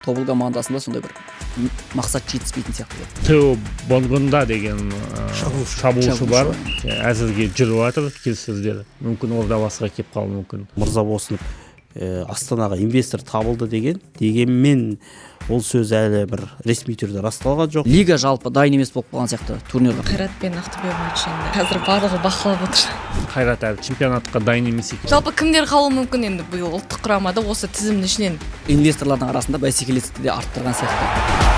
Тобыл командасында сондай бір мақсат жетіспейтін сияқты. Тео Бонгонда деген Шабуылшы. шабуылшы бар. Шабуылшы. Әзірге жүріп жатыр келіссөздер. Мүмкін Ордабасыға келіп қалуы мүмкін. Мырзабосынов Астанаға инвестор табылды деген, дегенмен ол сөз әлі бір ресми түрде расталған жоқ. Лига жалпы дайын емес болып қалған сияқты турнирға. Қайрат пен Ақтөбе матчы енді қазір барлығы бақылап отыр. Қайрат әлі чемпионатқа дайын емес екен. Жалпы кімдер қалуы мүмкін енді биыл ұлттық құрамада осы тізімнің ішінен? Инвесторлардың арасында бәсекелестікті де арттырған сияқты.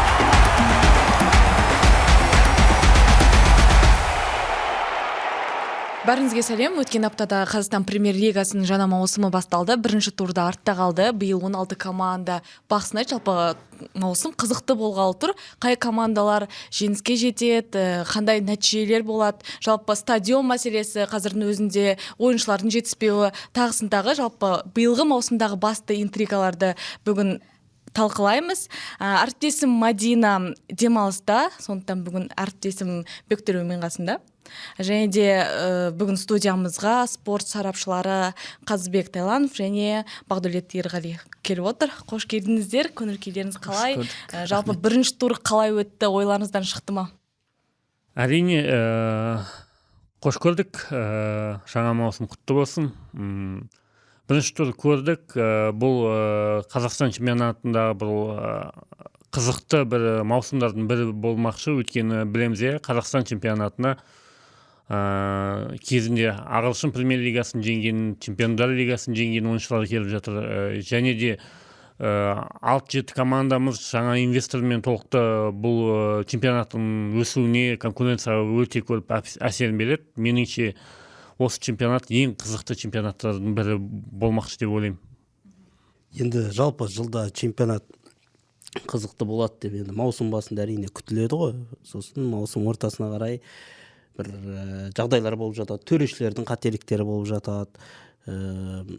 Бәріңізге сәлем. Өткен аптада Қазақстан премьер лигасының жаңа маусымы басталды. Бірінші турда артта қалды. Биыл 16 команда бақ сынайды. Жалпы маусым қызықты болғалы тұр. Қай командалар жеңіске жетеді, қандай нәтижелер болады? Жалпы стадион мәселесі, қазірдің өзінде ойыншылардың жетіспеуі, тағысын тағы, жалпы биылғы маусымдағы басты интригаларды бүгін талқылаймыз. Әріптесім Мадина демалыста, сондықтан бүгін әріптесім Бектөре мен қасымда. Және де бүгін студиямызға спорт сарапшылары Қазыбек Тайланов және Бағдәулет Ерғали келіп отыр. Қош келдіңіздер, көңіл күйлеріңіз қалай? Көрдік. Жалпы бірінші тур қалай өтті, ойларыңыздан шықты ма? Әрине, қош көрдік. Жаңа маусым құтты болсын. Бірінші тур көрдік. Бұл Қазақстан чемпионатындағы бұл қызықты бір маусымдардың бірі болмақшы. Өйткені білеміз, иә, Қазақстан чемпионатына кезінде ағылшын премьер лигасын жеңген, чемпиондар лигасын жеңген ойыншылар келіп жатыр. Және де 6-7 командамыз жаңа инвестормен толықты. Бұл чемпионаттың өсуіне, конкуренцияға өте көп әсерін береді. Меніңше, осы чемпионат ең қызықты чемпионаттардың бірі болмақшы деп ойлаймын. Енді жалпы жылда чемпионат қызықты болады деп енді маусым басында әрине күтіледі ғой. Сосын маусым ортасына қарай бір жағдайлар болып жатады, төрешілердің қателіктері болып жатады,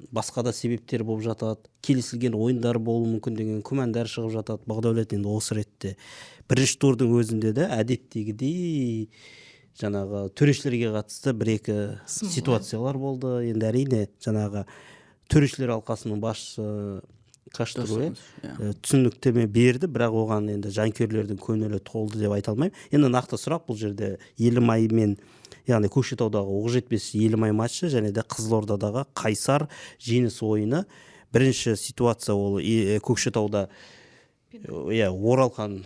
басқа да себептер болып жатады, келісілген ойындар болуы мүмкін деген күмәндар шығып жатады. Бағдәулет, енді осы ретте бірінші турдың өзінде де әдеттегідей жаңағы төрешілерге қатысты бір екі Сын болды. ситуациялар болды. Енді әрине жаңағы төрешілер алқасының басшысы Каштыру, иә, Иә. Түсініктеме берді, бірақ оған енді жанкүйерлердің көңілі толды деп айта алмаймын. Енді нақты сұрақ бұл жерде Елімай мен, яғни Көкшетаудағы Оқжетпес Елімай матчы және де Қызылордадағы Қайсар Жеңіс ойыны. Бірінші ситуация ол Көкшетауда, иә, Оралхан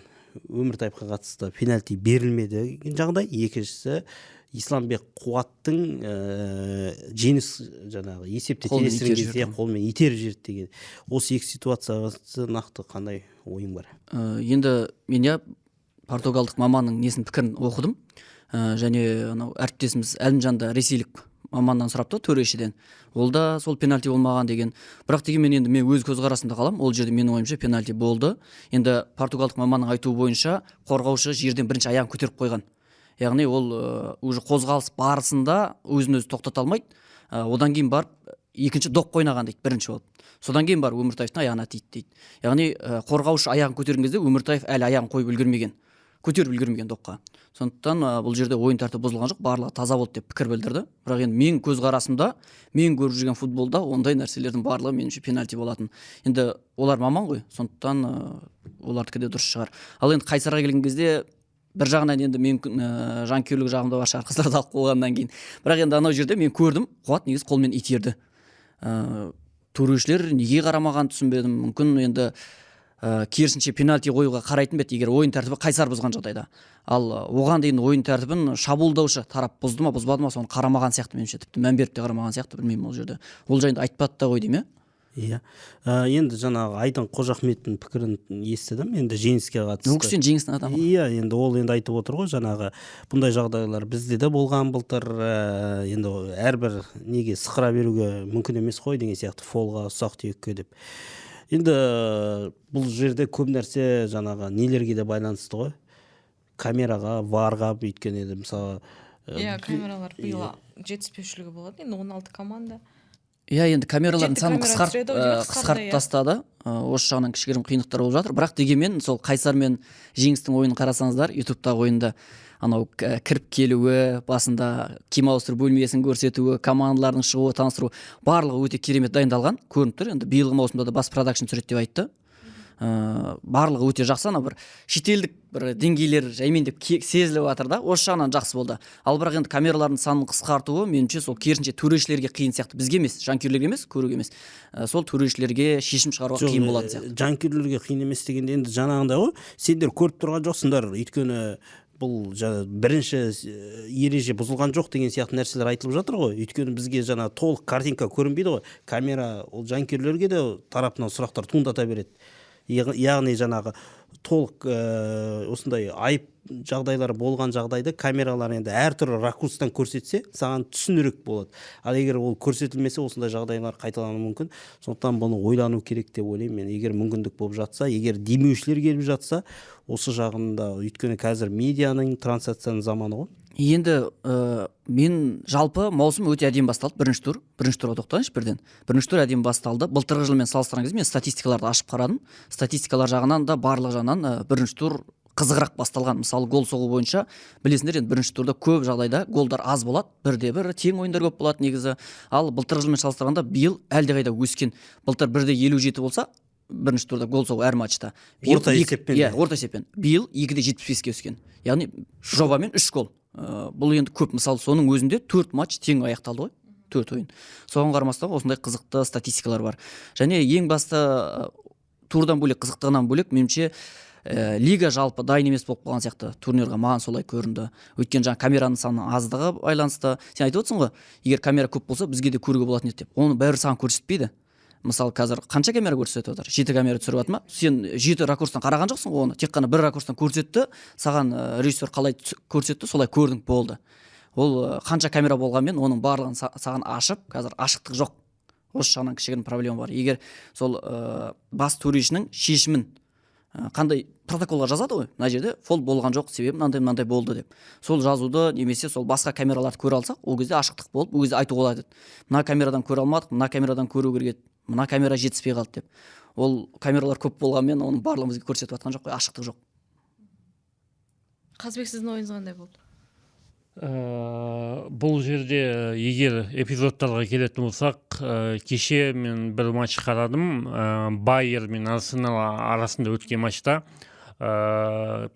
Өміртаевқа қатысты пенальти берілмеді деген жағдай. Екіншісі Исламбек Қуаттың Жеңіс жаңағы есепте Қолмен теңестірген итеріп кезде жіберді. қолмен итеріп жіберді деген. Осы екі ситуацияға қатысты нақты қандай ойың бар? Енді мен, иә, португалдық маманның несін, пікірін оқыдым. Және анау әріптесіміз Әлімжан да ресейлік маманнан сұрапты, төрешіден. Ол да сол пенальти болмаған деген. Бірақ дегенмен енді мен өз көзқарасымда қаламын. Ол жерде менің ойымша пенальти болды. Енді португалдық маманның айтуы бойынша қорғаушы жерден бірінші аяғын көтеріп қойған. Яғни ол уже қозғалыс барысында өзін өзі тоқтата алмайды. Одан кейін барып екінші доп ойнаған дейді бірінші болып. Содан кейін барып Өміртаевтың аяғына тиді дейді. Яғни қорғаушы аяғын көтерген кезде Өміртаев әлі аяғын қойып үлгермеген. Көтеріп үлгермеген допқа. Сондықтан бұл жерде ойын тәртібі бұзылған жоқ, барлығы таза болды деп пікір білдірді. Бірақ енді менің көзқарасымда, мен көріп жүрген футболда ондай нәрселердің барлығы меніңше пенальти болатын. Енді олар маман ғой, сондықтан олардікі де дұрыс шығар. Ал енді Қайсарға келген кезде бір жағынан енді мен жанкүйерлік жағымда бар шығар, Қызылорда алып қойғаннан кейін. Бірақ енді анау жерде мен көрдім, Қуат негізі қолмен итерді. Төрешілер неге қарамағанын түсінбедім. Мүмкін енді керісінше пенальти қоюға қарайтын ба еді, егер ойын тәртібі Қайсар бұзған жағдайда. Ал оған дейін ойын тәртібін шабуылдаушы тарап бұзды ма, бұзбады ма, соны қарамаған сияқты меніңше, тіпті мән беріп те қарамаған сияқты, білмеймін ол жерде. Ол жайында айтпады да ғой деймін, иә? Иә. Енді жаңағы Айдын Қожахметтің пікірін естідім, енді Жеңіске қатысты. Ол кісі енді Жеңістің адамы. Иә, енді ол енді айтып отыр ғой, жаңағы бұндай жағдайлар бізде де болған былтыр, енді әрбір неге сықыра беруге мүмкін емес қой деген сияқты, фолға, ұсақ түйекке деп. Енді бұл жерде көп нәрсе жаңағы нелерге де байланысты ғой. Камераға, варға, өйткені енді мысалы, Иә, камералар биыл жетіспеушілігі болады. Енді 16 команда. Иә, енді камералардың Жеті санын камера түсіреді ғой, деймін, қысқарды, қысқартып иә. тастады. Осы жағынан кішігірім қиындықтар болып жатыр. Бірақ дегенмен сол Қайсар мен Жеңістің ойынын қарасаңыздар, ютубтағы ойында анау кіріп келуі, басында киім ауыстыру бөлмесін көрсетуі, командалардың шығуы, таныстыру, барлығы өте керемет дайындалған көрініп тұр. Енді биылғы маусымда да бас продакшн түсіреді деп айтты. Барлығы өте жақсы, ана бір шетелдік бір деңгейлер жаймендеп сезіліп жатыр да, осы жағынан жақсы болды. Ал бірақ енді камералардың санын қысқартуы, меніңше, сол керісінше төрешілерге қиын сияқты, бізге емес, жанкүйерлерге емес, көруге емес. Сол төрешілерге шешім шығаруға Жоқ, қиын болатын сияқты. Жанкүйерлерге қиын емес дегенде, енді жаңағындай ғой, сендер көріп тұрған жоқсыңдар, өйткені бұл жаңа бірінші ереже бұзылған жоқ деген сияқты нәрселер айтылып жатыр ғой. Өйткені бізге жаңа толық картинка көрінбейді ғой. Камера ол жанкүйерлерге де тарапынан сұрақтар туындата береді. Яғни жаңағы толық осындай айып жағдайлар болған жағдайды камералар енді әртүрлі ракурстан көрсетсе, саған түсінірек болады. Ал егер ол көрсетілмесе, осындай жағдайлар қайталануы мүмкін. Сондықтан бұны ойлану керек деп ойлаймын мен. Егер мүмкіндік болып жатса, егер демеушілер келіп жатса, осы жағында, өйткені қазір медианың, трансляцияның заманы ғой. Енді мен жалпы маусым өте әдемі басталды. Бірінші турға тоқтайыншы бірден. Бірінші тур әдемі басталды. Былтырғы жылмен салыстырған кезде мен статистикаларды ашып қарадым. Статистикалар жағынан да, барлық жағынан бірінші тур қызығырақ басталған. Мысалы, гол соғу бойынша білесіңдер, енді бірінші турда көп жағдайда голдар аз болады, бірде бір тең ойындар көп болады негізі. Ал былтырғы жылмен салыстырғанда биыл әлдеқайда өскен. Былтыр 1,57 болса бірінші турда гол соғу әр матчта, биыл Орта есеппен. Иә, орта есеппен. Биыл 2,75-ке өскен, яғни жобамен үш гол. Бұл енді көп. Мысалы, соның өзінде төрт матч тең аяқталды ғой, төрт ойын. Соған қарамастан осындай қызықты статистикалар бар. Және ең басты турдан бөлек, қызықтығынан бөлек, меніңше, лига жалпы дайын емес болып қалған сияқты турнирға, маған солай көрінді. Өйткені жаңа камераның саны аздығы байланысты. Сен айтып отырсың ғой, егер камера көп болса, бізге де көруге болатын еді деп. Оны бәрібір саған көрсетпейді. Мысалы, қазір қанша камера көрсетіп жатыр? Жеті камера түсіріп жатыр ма? Сен жеті ракурстан қараған жоқсың ғой оны, тек қана бір ракурстан көрсетті саған. Режиссер қалай көрсетті, солай көрдің, болды. Ол қанша камера болғанмен, оның барлығын саған ашып, қазір ашықтық жоқ. Осы жағынан кішігірім проблема бар. Егер сол бас төрешінің шешімін қандай протоколға жазады ғой, мына жерде фол болған жоқ, себебі мынандай мынандай болды деп, сол жазуды немесе сол басқа камераларды көре алсақ, ол кезде ашықтық болып, ол кезде айтуға болады еді: мына камерадан көре алмадық, мына камерадан көру керек еді, мына камера жетіспей қалды деп. Ол камералар көп болғанмен, оның барлығын бізге көрсетіп жатқан жоқ қой, ашықтық жоқ. Қазбек, сіздің ойыңыз қандай болды? Бұл жерде егер эпизодтарға келетін болсақ, кеше мен бір матч қарадым. Байер мен Арсенал арасында өткен матчта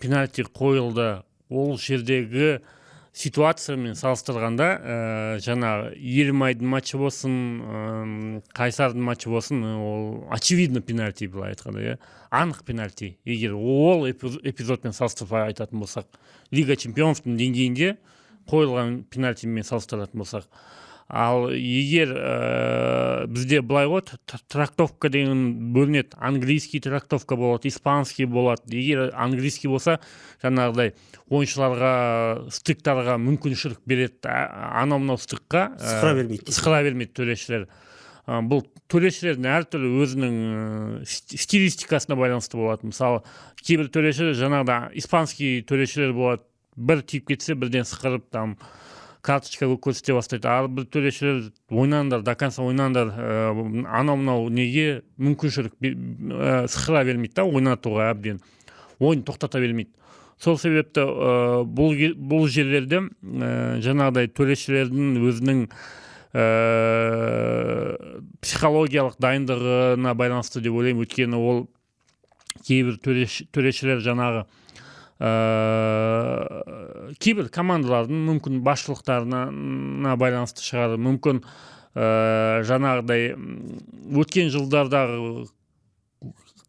пенальти қойылды. Ол жердегі ситуациямен салыстырғанда, жаңа Елімайдың матчы болсын, Қайсардың матчы болсын, ол очевидно пенальти, былай айтқанда, иә, анық пенальти. Егер ол эпизодпен салыстырып айтатын болсақ, Лига чемпионовтың деңгейінде қойылған пенальтимен салыстыратын болсақ. Ал егер бізде былай ғой, трактовка деген бөлінеді: английский трактовка болады, испанский болады. Егер английский болса, жаңағыдай ойыншыларға стыктарға мүмкіншілік береді, анау мынау стыкқа Сықыра бермейді. Сықыра бермейді төрешілер. Бұл төрешілердің әртүрлі өзінің стилистикасына байланысты болады. Мысалы, кейбір төрешілер, жаңағыдай испанский төрешілер болады, бір тиіп кетсе, бірден сықырып, там карточка көрсете бастайды. Ал бір төрешілер: ойнаңдар, до конца ойнаңдар, анау мынау неге мүмкіншілік сықыра бермейді да, ойнатуға әбден, ойын тоқтата бермейді. Сол себепті бұл жерлерде жаңағыдай төрешілердің өзінің психологиялық дайындығына байланысты деп ойлаймын. Өйткені ол кейбір төрешілер жаңағы кейбір командалардың мүмкін басшылықтарына байланысты шығар, мүмкін жаңағыдай өткен жылдардағы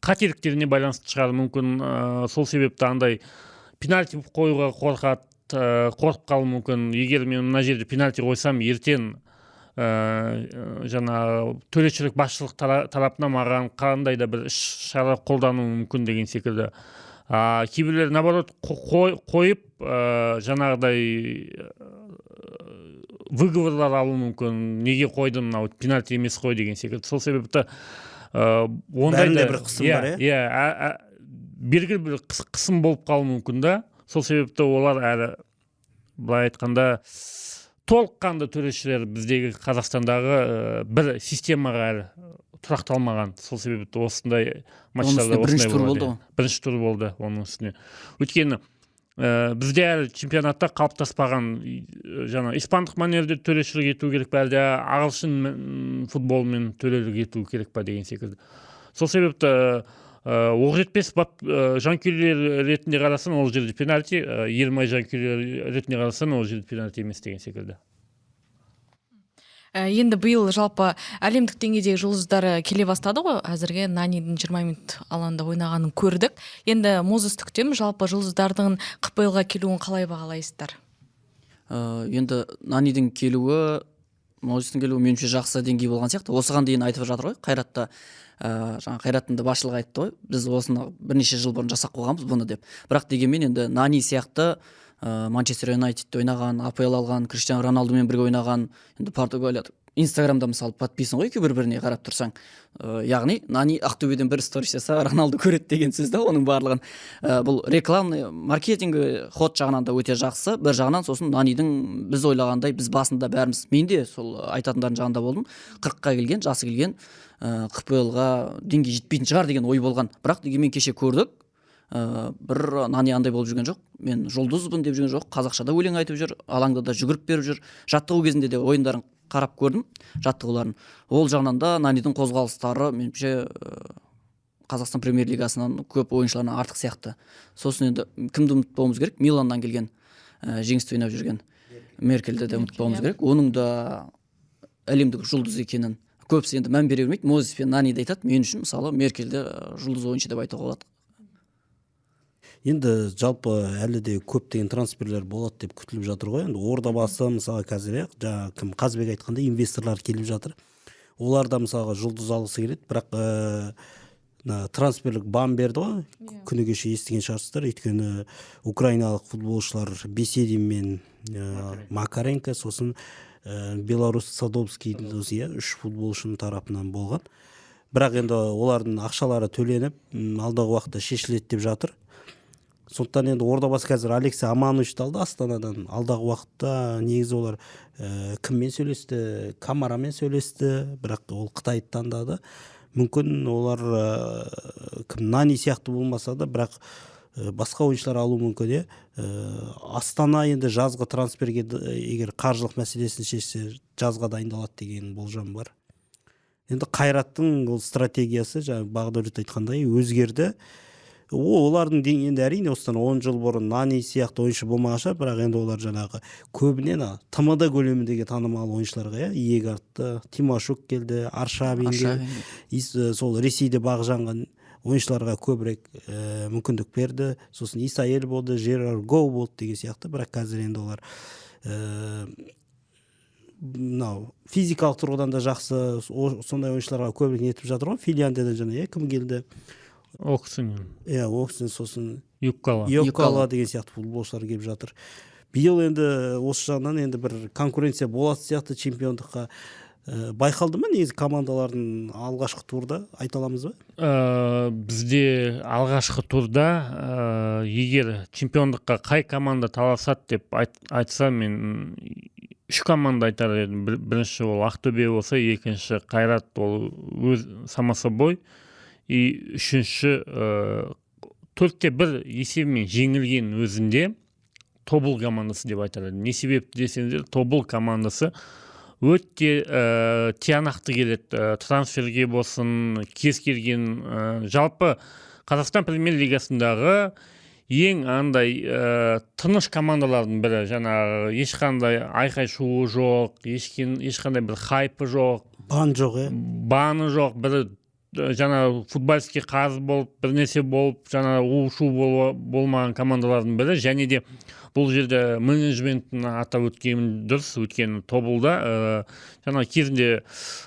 қателіктеріне байланысты шығар мүмкін. Сол себепті андай пенальти қоюға қорқады, қорқып қалуы мүмкін: егер мен мына жерде пенальти қойсам, ертең жаңағы төрешілік басшылық тарапынан маған қандай да бір іс шара қолдануы мүмкін деген секілді. А кейбіреулер, наоборот, қойып, жаңағыдай выговорлар алуы мүмкін: неге қойдың, мынау пенальти емес қой деген секілді. Сол себепті ондай Бәрінде бір қысым иә, бар, иә? Иә, белгілі бір қысым болып қалуы мүмкін да. Сол себепті олар әлі, былай айтқанда, толыққанды төрешілер біздегі Қазақстандағы бір системаға әлі тұрақталмаған. Сол себепті осындай матчтарда үстіне бірінші осындай тур болады, болды иә. ғой. Бірінші тур болды оның үстіне, өйткені бізде әлі чемпионатта қалыптаспаған жаңа испандық манерде төрешілік ету керек пе, әлде ағылшын футболымен төрелік ету керек па деген секілді. Сол себепті Оқжетпес бап жанкүйерлер ретінде қарасаң, ол жерде пенальти, Елімай жанкүйерлер ретінде қарасаң, ол жерде пенальти емес деген секілді. Енді биыл жалпы әлемдік деңгейдегі жұлдыздар келе бастады ғой. Әзірге Нанидің 20 минут алаңда ойнағанын көрдік. Енді Мозесті күтеміз. Жалпы жұлдыздардың ҚПЛ-ға келуін қалай бағалайсыздар? Енді Нанидің келуі, Мозестің келуі меніңше жақсы деңгей болған сияқты. Осыған дейін айтып жатыр ғой Қайратта, жаңа Қайраттың да басшылығы айтты ғой, біз осыны бірнеше жыл бұрын жасап қойғанбыз бұны деп. Бірақ дегенмен енді Нани сияқты Манчестер Юнайтедте ойнаған, АПЛ алған, Криштиану Роналдумен бірге ойнаған, енді Португалия, Инстаграмда мысалы подписан ғой екеуі бір біріне қарап тұрсаң. Яғни Нани Ақтөбеден бір сторис жасаса, Роналду көреді деген сөз да оның барлығын. Бұл рекламный маркетинг ход жағынан да өте жақсы бір жағынан. Сосын Нанидің біз ойлағандай, біз басында бәріміз, мен де сол айтатындардың жағында болдым, 40-қа келген, жасы келген, ҚПЛ-ға деңгей жетпейтін шығар деген ой болған. Бірақ дегенмен кеше көрдік, бір Нани андай болып жүрген жоқ, мен жұлдызбын деп жүрген жоқ, қазақша да өлең айтып жүр, алаңда да жүгіріп беріп жүр. Жаттығу кезінде де ойындарын қарап көрдім, жаттығуларын. Ол жағынан да Нанидің қозғалыстары меніңше Қазақстан премьер лигасынан көп ойыншыларынан артық сияқты. Сосын енді кімді ұмытпауымыз керек? Миланнан келген, Жеңісте ойнап жүрген Меркельді де ұмытпауымыз керек. Оның да әлемдік жұлдыз екенін көбісі енді мән бере бермейді. Мозес пен Наниді айтады, мен үшін мысалы Меркельді жұлдыз ойыншы деп айтуға болады. Енді жалпы әлі де көптеген трансферлер болады деп күтіліп жатыр ғой. Енді Ордабасы мысалы қазір, иә, жаңа кім, Қазбек айтқандай, инвесторлар келіп жатыр, олар да мысалға жұлдыз алғысы келеді. Бірақ мына трансферлік бан берді ғой күні кеше, естіген шығарсыздар. Өйткені украиналық футболшылар Беседин мен Макаренко, сосын белорус Садовский, иә, үш футболшының тарапынан болған. Бірақ енді олардың ақшалары төленіп, алдағы уақытта шешіледі деп жатыр. Сондықтан енді Ордабасы қазір Алексей Амановичті алды Астанадан. Алдағы уақытта негізі олар кіммен сөйлесті? Камарамен сөйлесті, бірақ ол Қытайды таңдады. Мүмкін олар кім, Нани сияқты болмаса да, бірақ басқа ойыншылар алуы мүмкін, иә. Астана енді жазғы трансферге егер қаржылық мәселесін шешсе, жазға дайындалады деген болжам бар. Енді Қайраттың ол стратегиясы, жаңа Бағдәулет айтқандай, өзгерді. Олардың енді әрине осыдан 10 жыл бұрын Нани сияқты ойыншы болмаған шығар, бірақ енді олар жаңағы көбіне ана ТМД көлеміндегі танымал ойыншыларға, иә, иек артты. Тимашук келді, Аршавин келді. Сол Ресейде бағы жанған ойыншыларға көбірек мүмкіндік берді. Сосын Исаэль болды, Жерар Гоу болды деген сияқты. Бірақ қазір енді олар мынау физикалық тұрғыдан да жақсы, сондай ойыншыларға көбірек нетіп жатыр ғой. Финляндиядан жаңа, иә, кім келді? Оксенен. Иә, Оксен, сосын Юккала. Йоккала деген сияқты футболшылар келіп жатыр. Биыл енді осы жағынан енді бір конкуренция болатын сияқты чемпиондыққа. Байқалды ма негізі командалардың алғашқы турда, айта аламыз ба? Бізде алғашқы турда егер чемпиондыққа қай команда таласады деп айтса, мен үш команда айтар едім. Бірінші ол Ақтөбе болса, екінші Қайрат, ол өз само собой, и үшінші 4-1 есебімен жеңілген өзінде Тобыл командасы деп айтар едім. Не себепті десеңіздер, Тобыл командасы өте тиянақты келеді, трансферге болсын, кез келген жалпы Қазақстан премьер лигасындағы ең андай тыныш командалардың бірі. Жаңағы ешқандай айқай шуы жоқ, ешқандай бір хайпы жоқ. Бан жоқ, иә. Баны жоқ. Бірі жаңа футбольский қарыз болып, бір нәрсе болып, жаңа у шу болмаған командалардың бірі. Және де бұл жерде менеджментін атап өткен дұрыс, өйткені Тобылда жаңа кезінде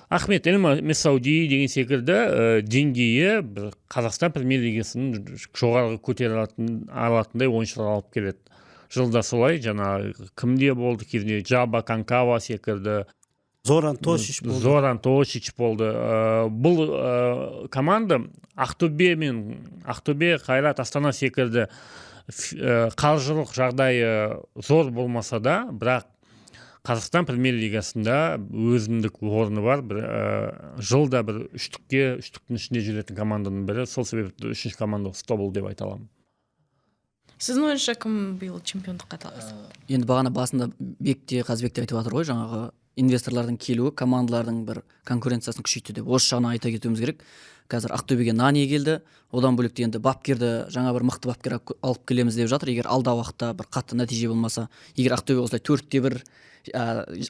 Ахмет Эль Месауди деген секілді деңгейі бір Қазақстан премьер лигасының жоғарғы көтере алатындай ойыншылар алып келеді жылда. Солай жаңа кімде болды кезінде, Джаба Канкава секілді. Зоран Тошич болды. Зоран Тошич болды. Бұл команда Ақтөбе мен Ақтөбе, Қайрат, Астана секілді қаржылық жағдайы зор болмаса да, бірақ Қазақстан премьер лигасында өзіндік орны бар, бір жылда бір үштіктің ішінде жүретін команданың бірі. Сол себепті үшінші команда осы Тобыл деп айта аламын. Сіздің ойыңызша, кім биыл чемпиондыққа таласады? Енді бағана басында Бек те, Қазбек те айтып жатыр ғой жаңағы. Инвесторлардың келуі командалардың бір конкуренциясын күшейтті деп осы жағынан айта кетуіміз керек. Қазір Ақтөбеге Нани келді, одан бөлек те енді бапкерді, жаңа бір мықты бапкер алып келеміз деп жатыр. Егер алдағы уақытта бір қатты нәтиже болмаса, егер Ақтөбе осылай 4-1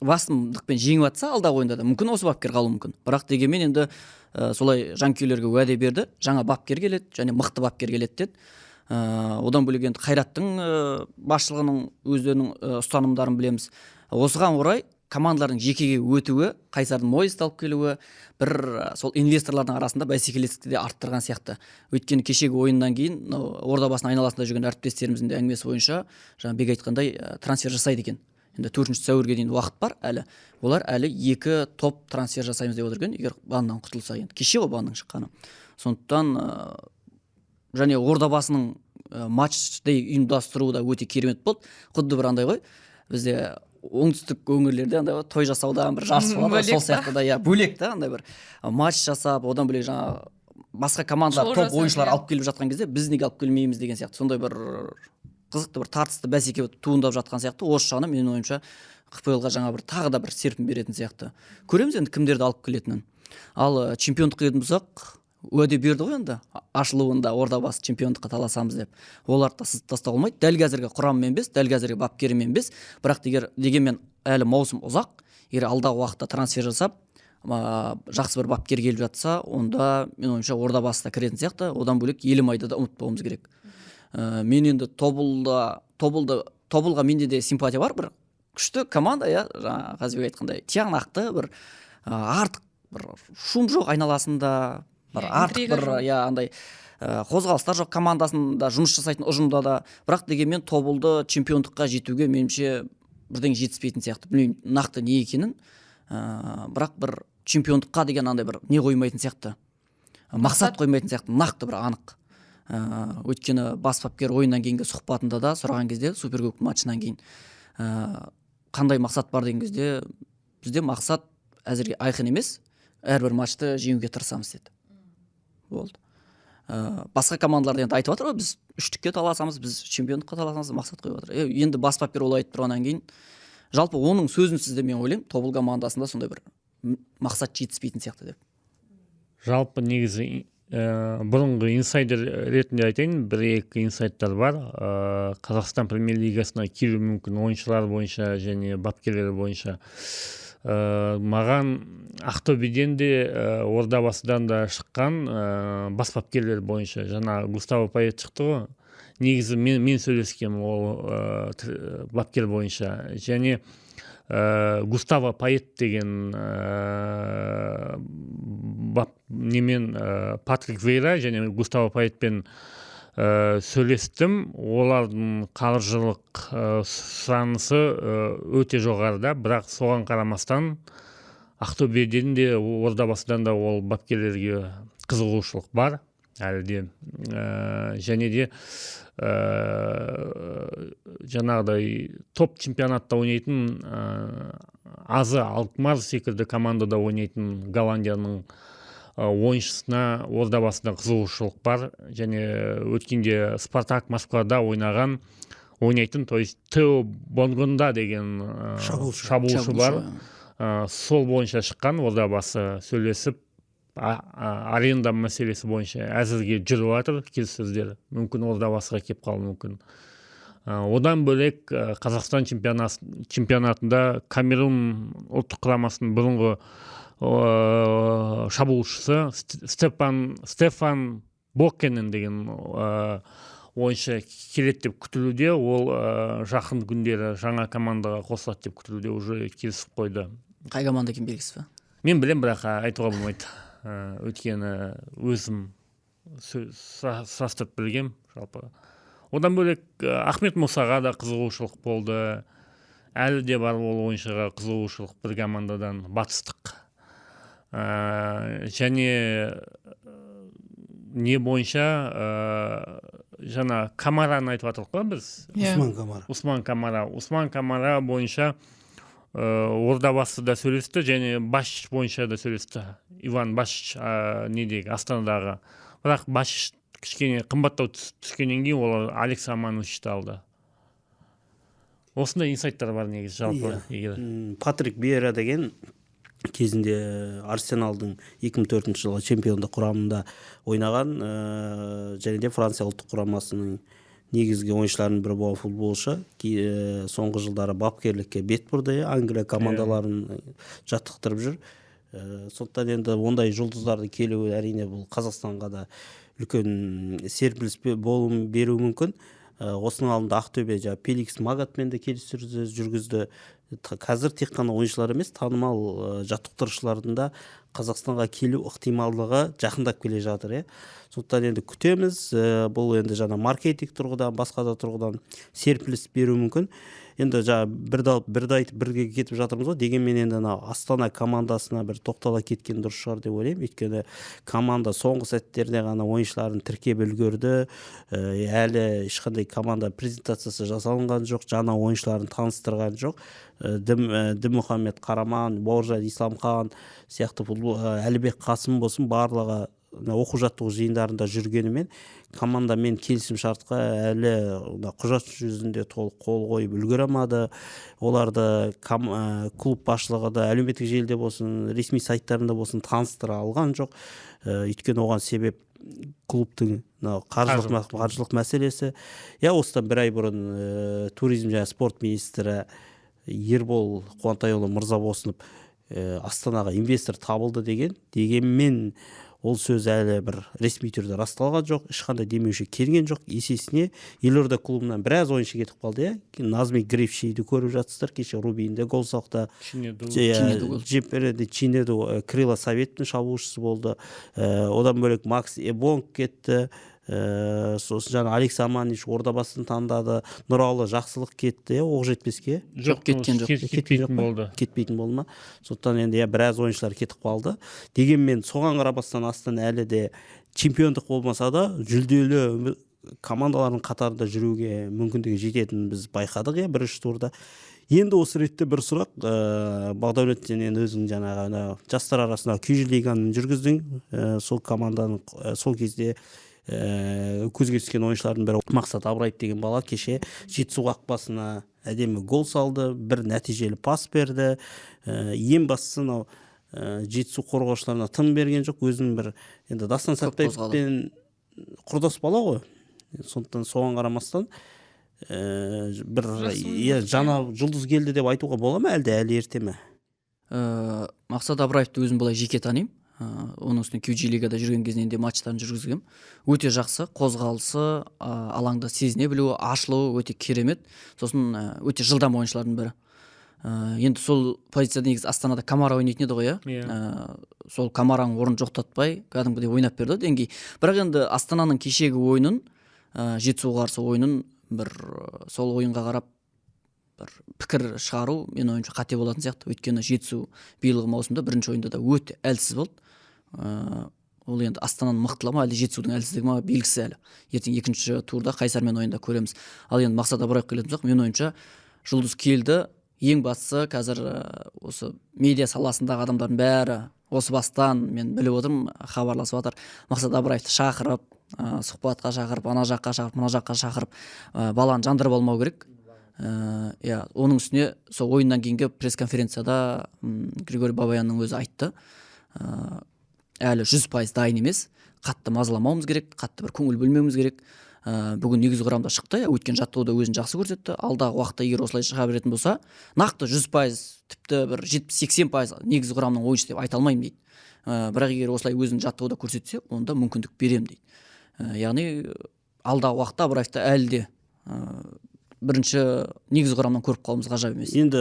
басымдықпен жеңіп жатса алдағы ойында да, мүмкін осы бапкер қалуы мүмкін. Бірақ дегенмен енді солай жанкүйерлерге уәде берді, жаңа бапкер келеді және мықты бапкер келеді деді. Одан бөлек енді Қайраттың басшылығының өздерінің ұстанымдарын білеміз. Осыған орай командалардың жекеге өтуі, Қайсардың Мойесті алып келуі бір сол инвесторлардың арасында бәсекелестікті де арттырған сияқты. Өйткені кешегі ойыннан кейін мынау Ордабасының айналасында жүрген әріптестеріміздің де әңгімесі бойынша, жаңа Бек айтқандай, трансфер жасайды екен. Енді 4 сәуірге дейін уақыт бар әлі. Олар әлі екі топ трансфер жасаймыз деп отыр екен, егер баннан құтылса. Енді кеше ғой банның шыққаны. Сондықтан және Ордабасының матчты ұйымдастыруы да өте керемет болды. Құдды бір андай ғой, бізде оңтүстік өңірлерде андай ғой, той жасаудан бір жарыс болады ғой, Бөлек сол па? сияқты да, иә, бөлек та, андай бір матч жасап, одан бөлек жаңағы басқа командалар Шоу топ жасап, ойыншылар иә. алып келіп жатқан кезде, біз неге алып келмейміз деген сияқты, сондай бір қызықты бір тартысты бәсеке туындап жатқан сияқты. Осы жағынан, менің ойымша, ҚПЛ-ға жаңа бір тағы да бір серпін беретін сияқты. Көреміз енді кімдерді алып келетінін. Ал чемпиондыққа келетін болсақ, уәде берді ғой енді ашылуында, Ордабасы чемпиондыққа таласамыз деп. Оларды да сызып тастауға болмайды. Дәл қазіргі құрамымен емес, дәл қазіргі бапкерімен емес, бірақ дегенмен әлі маусым ұзақ. Егер алдағы уақытта трансфер жасап, жақсы бір бапкер келіп жатса, онда, менің ойымша, Ордабасы да кіретін сияқты. Одан бөлек Елімайды да ұмытпауымыз керек. Мен енді Тобылда Тобылды Тобылға менде де симпатия бар. Бір күшті команда, иә, жаңа Қазыбек айтқандай, тиянақты, бір артық бір шум жоқ айналасында, бір артық интрига бір жоқ. Иә, андай қозғалыстар жоқ командасында, жұмыс жасайтын ұжымда да. Бірақ дегенмен Тобылды чемпиондыққа жетуге, меніңше, бірдеңе жетіспейтін сияқты. Білмеймін нақты не екенін, бірақ бір чемпиондыққа деген андай бір не қоймайтын сияқты, мақсат қоймайтын сияқты нақты бір анық. Өйткені бас бапкер ойыннан кейінгі сұхбатында да сұраған кезде, Суперкубок матчынан кейін қандай мақсат бар деген кезде, бізде мақсат әзірге айқын емес, әрбір матчты жеңуге тырысамыз деді, болды. Басқа командалар енді айтып жатыр ғой, біз үштікке таласамыз, біз чемпиондыққа таласамыз, мақсат қойып жатыр. Енді бас бапкер олай айтып тұрғаннан кейін, жалпы оның сөзінсіз де, мен ойлаймын, Тобыл командасында сондай бір мақсат жетіспейтін сияқты деп. Жалпы негізі бұрынғы инсайдер ретінде айтайын, бір екі инсайттар бар Қазақстан премьер лигасына келуі мүмкін ойыншылар бойынша және бапкерлер бойынша. Маған Ақтөбеден де, Ордабасыдан да шыққан бас бапкерлер бойынша. Жаңа Густаво Пает шықты ғой, негізі мен сөйлескенмін ол бапкер бойынша. Және Густаво Пает деген бап немен, Патрик Вейра және Густаво Паетпен сөйлестім. Олардың қаржылық сұранысы өте жоғарыда, бірақ соған қарамастан Ақтөбеден де, Ордабасыдан да ол бапкерлерге қызығушылық бар әлі де. Және де жаңағыдай топ чемпионатта ойнайтын, АЗ Алкмар секілді командада ойнайтын Голландияның ойыншысына Ордабасында қызығушылық бар. Және өткенде Спартак Москвада ойнаған, ойнайтын, то есть Тео Бонгонда деген Шабуылшы. шабуылшы бар. Шабуылшы. Сол бойынша шыққан Ордабасы сөйлесіп, аренда мәселесі бойынша әзірге жүріп жатыр келіссөздер. Мүмкін, Ордабасыға келіп қалуы мүмкін. Одан бөлек Қазақстан чемпионатында Камерун ұлттық құрамасының бұрынғы шабуылшысы Стефан Боккенен деген ойыншы келеді деп күтілуде. Ол жақын күндері жаңа командаға қосылады деп күтілуде, уже келісіп қойды. Қай команда екені белгісіз ба? Мен білем, бірақ айтуға болмайды. Өйткені өзім сұрастырып білгем жалпы. Одан бөлек Ахмет Мұсаға да қызығушылық болды, әлі де бар ол ойыншыға қызығушылық бір командадан, батыстық. Және не бойынша, жаңа Камараны айтып жатырмық қой біз. Иә. Усман Камара. Усман Камара. Усман Камара бойынша Ордабасы да сөйлесті және Башич бойынша да сөйлесті, Иван Башич, недегі, Астанадағы. Бірақ Башич кішкене қымбаттау түскеннен кейін олар Алекс Амановичті алды. Осындай инсайттар бар негізі жалпы. Иә. Егер Патрик Виейра деген кезінде Арсеналдың 2004 жылғы чемпиондық құрамында ойнаған, және де Франция ұлттық құрамасының негізгі ойыншыларының бірі болған футболшы. Соңғы жылдары бапкерлікке бет бұрды, иә, Англия командаларын жаттықтырып жүр. Сондықтан енді ондай жұлдыздардың келуі, әрине, бұл Қазақстанға да үлкен серпіліс болу беруі мүмкін. Осының алдында Ақтөбе жаңағы Феликс Магатмен де келіссөз жүргізді. Қазір тек қана ойыншылар емес, танымал жаттықтырушылардың да Қазақстанға келу ықтималдығы жақындап келе жатыр, иә. Сондықтан енді күтеміз. Бұл енді жаңа маркетинг тұрғыдан, басқа да тұрғыдан серпіліс беруі мүмкін. Енді жаңа бірді алып, бірді айтып, бірге кетіп жатырмыз ғой. Дегенмен енді ана Астана командасына бір тоқтала кеткен дұрыс шығар деп ойлаймын. Өйткені команда соңғы сәттерде ғана ойыншыларын тіркеп үлгерді. Әлі ешқандай команда презентациясы жасалынған жоқ, жаңа ойыншыларын таныстырған жоқ. Дінмұхаммед Қараман, Бауыржан Исламхан сияқты футбол, Әлібек Қасым болсын, барлығы мына оқу жаттығу жиындарында жүргенімен, командамен келісім шартқа әлі мына құжат жүзінде толық қол қойып үлгере алмады. Оларды клуб басшылығы да әлеуметтік желіде болсын, ресми сайттарында болсын таныстыра алған жоқ. Өйткені оған себеп клубтың мынау қаржылық мәселесі. Иә, осыдан бір ай бұрын туризм және спорт министрі Ербол Қуантайұлы Мырзабосынов Астанаға инвестор табылды деген. Дегенмен ол сөз әлі бір ресми түрде расталған жоқ, ешқандай демеуші келген жоқ. Есесіне елорда клубынан біраз ойыншы кетіп қалды, иә. Назми Гревчиді көріп жатсыздар, кеше Рубинде гол соқты. Чинеду. Чинеду гол. Джемпереде Чинеду, Крылья Советтің шабуылшысы болды. Одан бөлек Макс Эбонг кетті. Сосын жаңа Алекс Аманич Ордабасын таңдады. Нұралы Жақсылық кетті, иә, Оқжетпеске. Жоқ, кеткен жоқ. Кеткен кетпейтін жоқ па? болды. Кетпейтін болды ма? Сондықтан енді, иә, біраз ойыншылар кетіп қалды. Дегенмен соған қарамастан Астана әлі де чемпиондық болмаса да жүлделі командалардың қатарында жүруге мүмкіндігі жететінін біз байқадық, иә, бірінші турда. Енді осы ретте бір сұрақ, Бағдәулет, сен енді өзің жаңағы ана жастар арасында күйжі лиганы жүргіздің, сол команданың сол кезде көзге түскен ойыншылардың бірі Мақсат Абраев деген бала кеше Жетісу қақпасына әдемі гол салды, бір нәтижелі пас берді. Ең бастысы, мынау Жетісу қорғаушыларына тым берген жоқ. Өзінің бір енді Дастан Көп қозғалды. Сәтбаевпен құрдас бала ғой, сондықтан соған қарамастан бір Жақсы иә, жаңа жұлдыз келді деп айтуға бола ма, әлде әлі ерте ме? Мақсат Абраевты өзім былай жеке танимын. Оның үстіне QG лигада жүрген кезінен де матчтарын жүргізгенмін. Өте жақсы қозғалысы, алаңда сезіне білуі, ашылуы өте керемет. Сосын өте жылдам ойыншылардың бірі. Енді сол позицияда негізі Астанада Камара ойнайтын еді ғой, иә. Иә. Сол Камараның орнын жоқтатпай кәдімгідей ойнап берді деңгей. Бірақ енді Астананың кешегі ойынын, Жетісуға қарсы ойынын бір сол ойынға қарап бір пікір шығару менің ойымша қате болатын сияқты. Өйткені Жетісу биылғы маусымда бірінші ойында да өте әлсіз болды. Ол енді Астананың мықтылығы ма, әлде Жетісудың әлсіздігі ма, белгісіз әлі. Ертең екінші турда Қайсармен ойында көреміз. Ал енді Мақсат Абраевқа келетін болсақ, менің ойымша, жұлдыз келді. Ең бастысы, қазір осы медиа саласындағы адамдардың бәрі осы бастан мен біліп отырмын, хабарласып жатыр. Мақсат Абраевты шақырып, сұхбатқа шақырып, ана жаққа шақырып, мына жаққа шақырып, баланы жандырып алмау керек. Иә, оның үстіне сол ойыннан кейінгі пресс-конференцияда Григорий Бабаянның өзі айтты, әлі 100% дайын емес, қатты мазаламауымыз керек, қатты бір көңіл бөлмеуіміз керек. Бүгін негізгі құрамда шықты, иә, өткен жаттығуда өзін жақсы көрсетті. Алдағы уақытта егер осылай шыға беретін болса, нақты 100%, тіпті бір 70-80% негізгі құрамның ойыншысы деп айта алмаймын дейді. Бірақ егер осылай өзін жаттығуда көрсетсе, онда мүмкіндік беремін дейді. Яғни алдағы уақытта Абраевты әлі де бірінші негізгі құрамнан көріп қалуымыз ғажап емес. Енді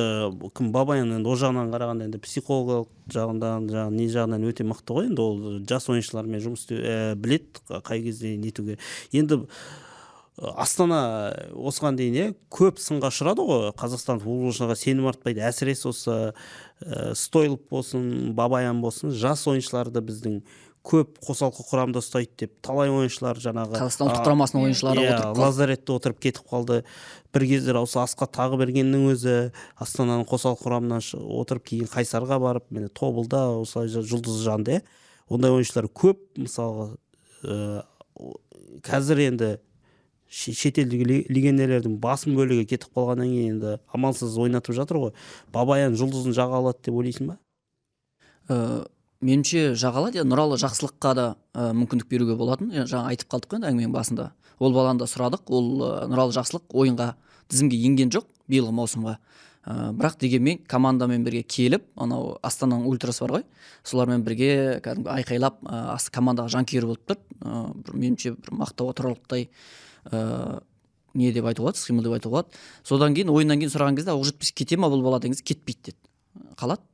кім, Бабаян енді ол жағынан қарағанда енді психологиялық жағынан, жаңағы не жағынан өте мықты ғой. Енді ол жас ойыншылармен жұмыс істеу, біледі қай кезде нетуге. Енді Астана осыған дейін, иә, көп сынға ұшырады ғой, Қазақстан футболшыларға сенім артпайды. Әсіресе осы Стойлов болсын, Бабаян болсын, жас ойыншыларды біздің көп қосалқы құрамда ұстайды деп талай ойыншылар жаңағы Қазақстан ұлттық құрамасының ойыншылары отырып қалды. Лазаретте отырып кетіп қалды. Бір кездері осы Асқат Тағыбергеннің өзі Астананың қосалқы құрамынан отырып, кейін Қайсарға барып, міне, Тобылда осылай жұлдызы жанды, иә. Ондай ойыншылар көп. Мысалға, қазір енді Шетелдік легионерлердің басым бөлігі кетіп қалғаннан кейін енді амалсыз ойнатып жатыр ғой. Бабаян жұлдызын жаға алады деп ойлайсың ба? Меніңше, жаға алады, иә. Нұралы Жақсылыққа да мүмкіндік беруге болатын. Жаңа айтып қалдық қой енді әңгіменің басында. Ол баланы да сұрадық. Ол Нұралы Жақсылық ойынға, тізімге енген жоқ биылғы маусымға. Бірақ дегенмен командамен бірге келіп, анау Астананың ультрасы бар ғой, солармен бірге кәдімгі айқайлап, командаға жанкүйер болып тұр. Бір, меніңше, бір мақтауға тұрарлықтай не деп айтуға болады, іс-қимыл деп айтуға болады. Содан кейін, ойыннан кейін сұраған кезде, Оқжетпес кете ма бұл бала деген кезде, кетпейді деді, қалады.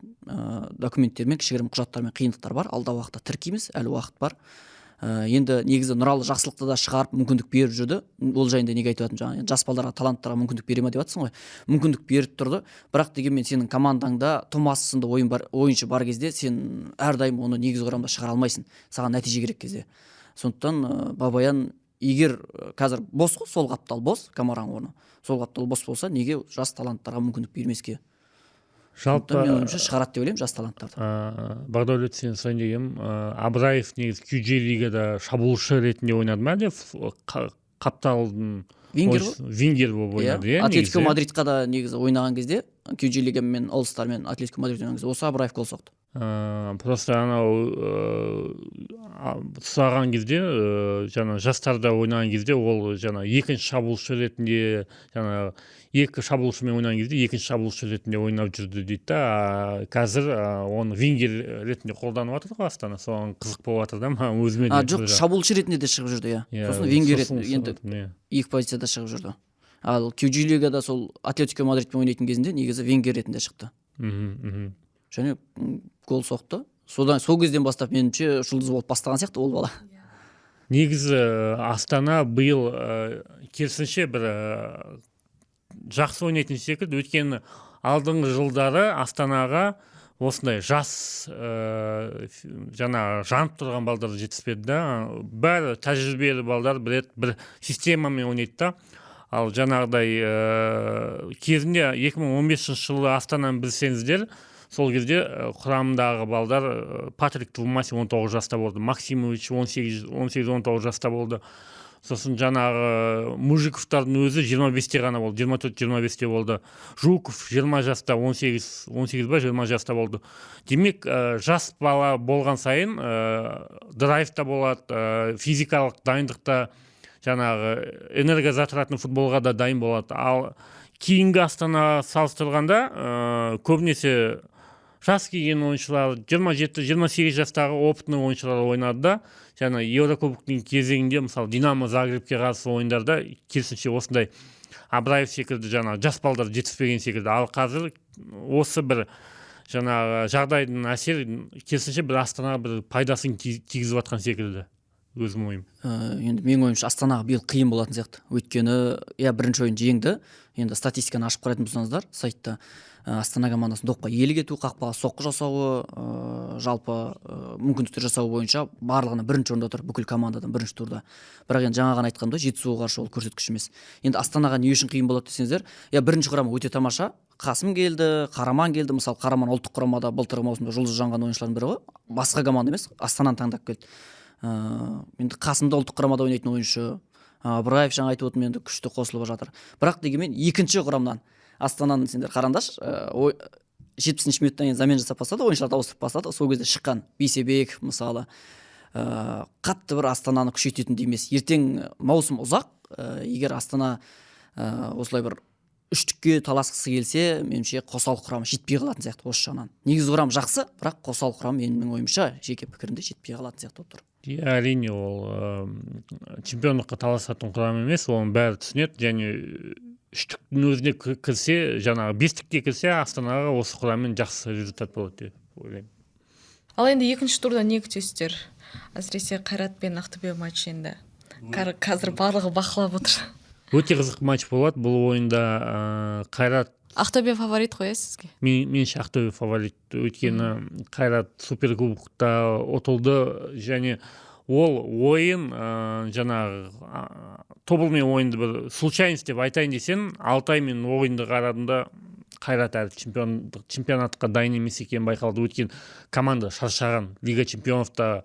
Документтермен, кішігірім құжаттармен қиындықтар бар, алдағы уақытта тіркейміз, әлі уақыт бар. Енді негізі Нұралы Жақсылықты да шығарып, мүмкіндік беріп жүрді. Ол жайында неге айтып жатырмын? Жаңа енді жас балдарға, таланттарға мүмкіндік бере ма деп жатырсың ғой. Мүмкіндік беріп тұрды, бірақ дегенмен сенің командаңда Томас сынды ойын бар, ойыншы бар кезде сен әрдайым оны негізгі құрамда шығара алмайсың, саған нәтиже керек кезде. Сондықтан Бабаян егер қазір бос қой, сол қаптал бос, Камараның орны, сол қаптал бос болса, неге жас таланттарға мүмкіндік бермеске? Жалпы Сондықтан менің ойымша, шығарады деп ойлаймын жас таланттарды. Бағдәулет, сен сұрайын дегенім, Абраев негізі QJ лигада шабуылшы ретінде ойнады ма, әлде қапталдың Вингер ғой. Вингер болып ойнады, иә? Атлетико Негізі, иә? Мадридқа да негізі ойнаған кезде, QJ лигамен, All Starмен Атлетико Мадрид ойнаған кезде осы Абраев гол соқты. Просто анау сұраған кезде, жаңа жастарда ойнаған кезде ол жаңа екінші шабуылшы ретінде, жаңа екі шабуылшымен ойнаған кезде екінші шабуылшы ретінде ойнап жүрді дейді да. А қазір оны вингер ретінде қолданып жатыр ғой Астана, соған қызық болып жатыр да маған өзіме де. А, жоқ, шабуылшы ретінде де шығып жүрді, иә. Иә, сосын вингер сосын ретінде енді сұрадым, иә. Екі позицияда шығып жүрді. Ал QJ лигада сол Атлетико Мадридпен ойнайтын кезінде негізі вингер ретінде шықты мхм мхм және гол соқты. Содан, сол кезден бастап, меніңше, жұлдыз болып бастаған сияқты ол бала. Негізі Астана биыл керісінше бір жақсы ойнайтын секілді, өйткені алдыңғы жылдары Астанаға осындай жас, жаңа жанып тұрған балдар жетіспеді да, бәрі тәжірибелі балдар біледі, бір системамен ойнайды да. Ал жаңағыдай кезінде 2015 жылы Астананы білсеңіздер, сол кезде құрамындағы балдар, Патрик Твумаси 19 жаста болды, Максимович 18, 18-19 жаста болды, сосын жаңағы Мужиковтардың өзі 25-те ғана болды, 24-25-те болды, Жуков 20 жаста, 18, 18 ба, 20 жаста болды. Демек, жас бала болған сайын драйв та болады, физикалық дайындықта, жаңағы энергозатратный футболға да дайын болады. Ал кейінгі Астана салыстырғанда, көбінесе жас келген ойыншылар, 27-28 жастағы опытный ойыншылар ойнады да. Жаңа Еурокубоктың кезеңінде, мысалы, Динамо Загребке қарсы ойындарда керісінше осындай Абраев секілді жаңа жас балдар жетіспеген секілді. Ал қазір осы бір жаңағы жағдайдың әсері керісінше бір Астанаға бір пайдасын тигізіп жатқан секілді, өзім ойым. Енді менің ойымша, Астанаға биыл қиын болатын сияқты, өйткені, иә, бірінші ойын жеңді. Енді статистиканы ашып қарайтын болсаңыздар сайтта, Астана командасының допқа иелік ету, қақпаға соққы жасауы, жалпы мүмкіндіктер жасауы бойынша барлығына бірінші орында тұр бүкіл командадан бірінші турда. Бірақ енді жаңа ғана айтқандай, Жетісуға қарсы ол көрсеткіш емес. Енді Астанаға не үшін қиын болады десеңіздер, иә, бірінші құрама өте тамаша. Қасым келді, Қараман келді. Мысалы, Қараман ұлттық құрамада былтырғы маусымда жұлдыз жанған ойыншылардың бірі ғой, басқа команда емес, Астананы таңдап келді. Енді Қасым да ұлттық құрамада ойнайтын ойыншы, Ыбыраев, жаңа айтып отырмын, енді күшті қосылып жатыр. Бірақ дегенмен екінші құрамнан Астананы сендер қараңдаршы, 70-минуттан кейін замена жасап бастады, ойыншыларды ауыстырып бастады. Сол кезде шыққан Бейсебеков, мысалы, қатты бір Астананы күшейтетіндей емес. Ертең маусым ұзақ, егер Астана осылай бір үштікке таласқысы келсе, меніңше, қосалқы құрам жетпей қалатын сияқты осы жағынан. Негізгі құрам жақсы, бірақ қосалқы құрам, менің ойымша, жеке пікірімде, жетпей қалатын сияқты болып тұр. Иә, әрине, ол чемпиондыққа таласатын құрам емес, оның бәрі түсінеді. Және үштіктің өзіне кірсе, жаңағы бестікке кірсе, Астанаға осы құраммен жақсы результат болады деп ойлаймын. Ал енді екінші турда не күтесіздер? Әсіресе Қайрат пен Ақтөбе матчы енді қазір барлығы бақылап отыр. Өте қызық матч болады бұл ойында. Қайрат Ақтөбе фаворит қой, иә, сізге? Меніңше, Ақтөбе фаворит, өйткені Қайрат суперкубокта ұтылды және ол ойын, жаңағы Тобылмен ойынды бір случайность деп айтайын десең, Алтаймен ойынды қарадым да, Қайрат әлі чемпионатқа дайын емес екені байқалды, өйткені команда шаршаған, Лига чемпионовта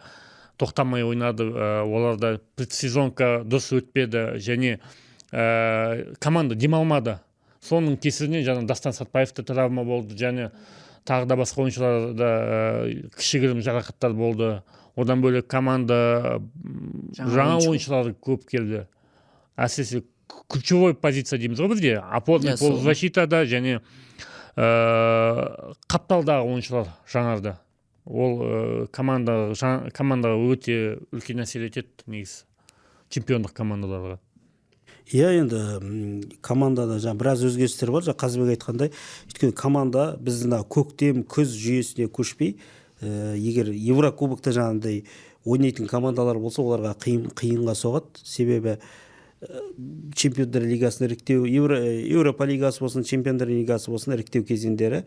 тоқтамай ойнады. Оларда предсезонка дұрыс өтпеді және команда демалмады. Соның кесірінен жаңа Дастан Сатпаевта травма болды және тағы да басқа ойыншыларда кішігірім жарақаттар болды. Одан бөлек команда жаңа ойыншылар көп келді, әсіресе ключевой позиция дейміз ғой бізде, опорный полузащитада және қапталдағы ойыншылар жаңарды. Ол командаға өте үлкен әсер етеді негізі, чемпиондық командаларға. Иә, енді командада жаңа біраз өзгерістер бар, жаңа Қазыбек айтқандай. Өйткені команда біздің мына көктем күз жүйесіне көшпей, егер еврокубокта жаңағындай ойнайтын командалар болса, оларға қиынға соғады. Себебі Чемпиондар лигасын іріктеу, Еуропа лигасы болсын, Чемпиондар лигасы болсын, іріктеу кезеңдері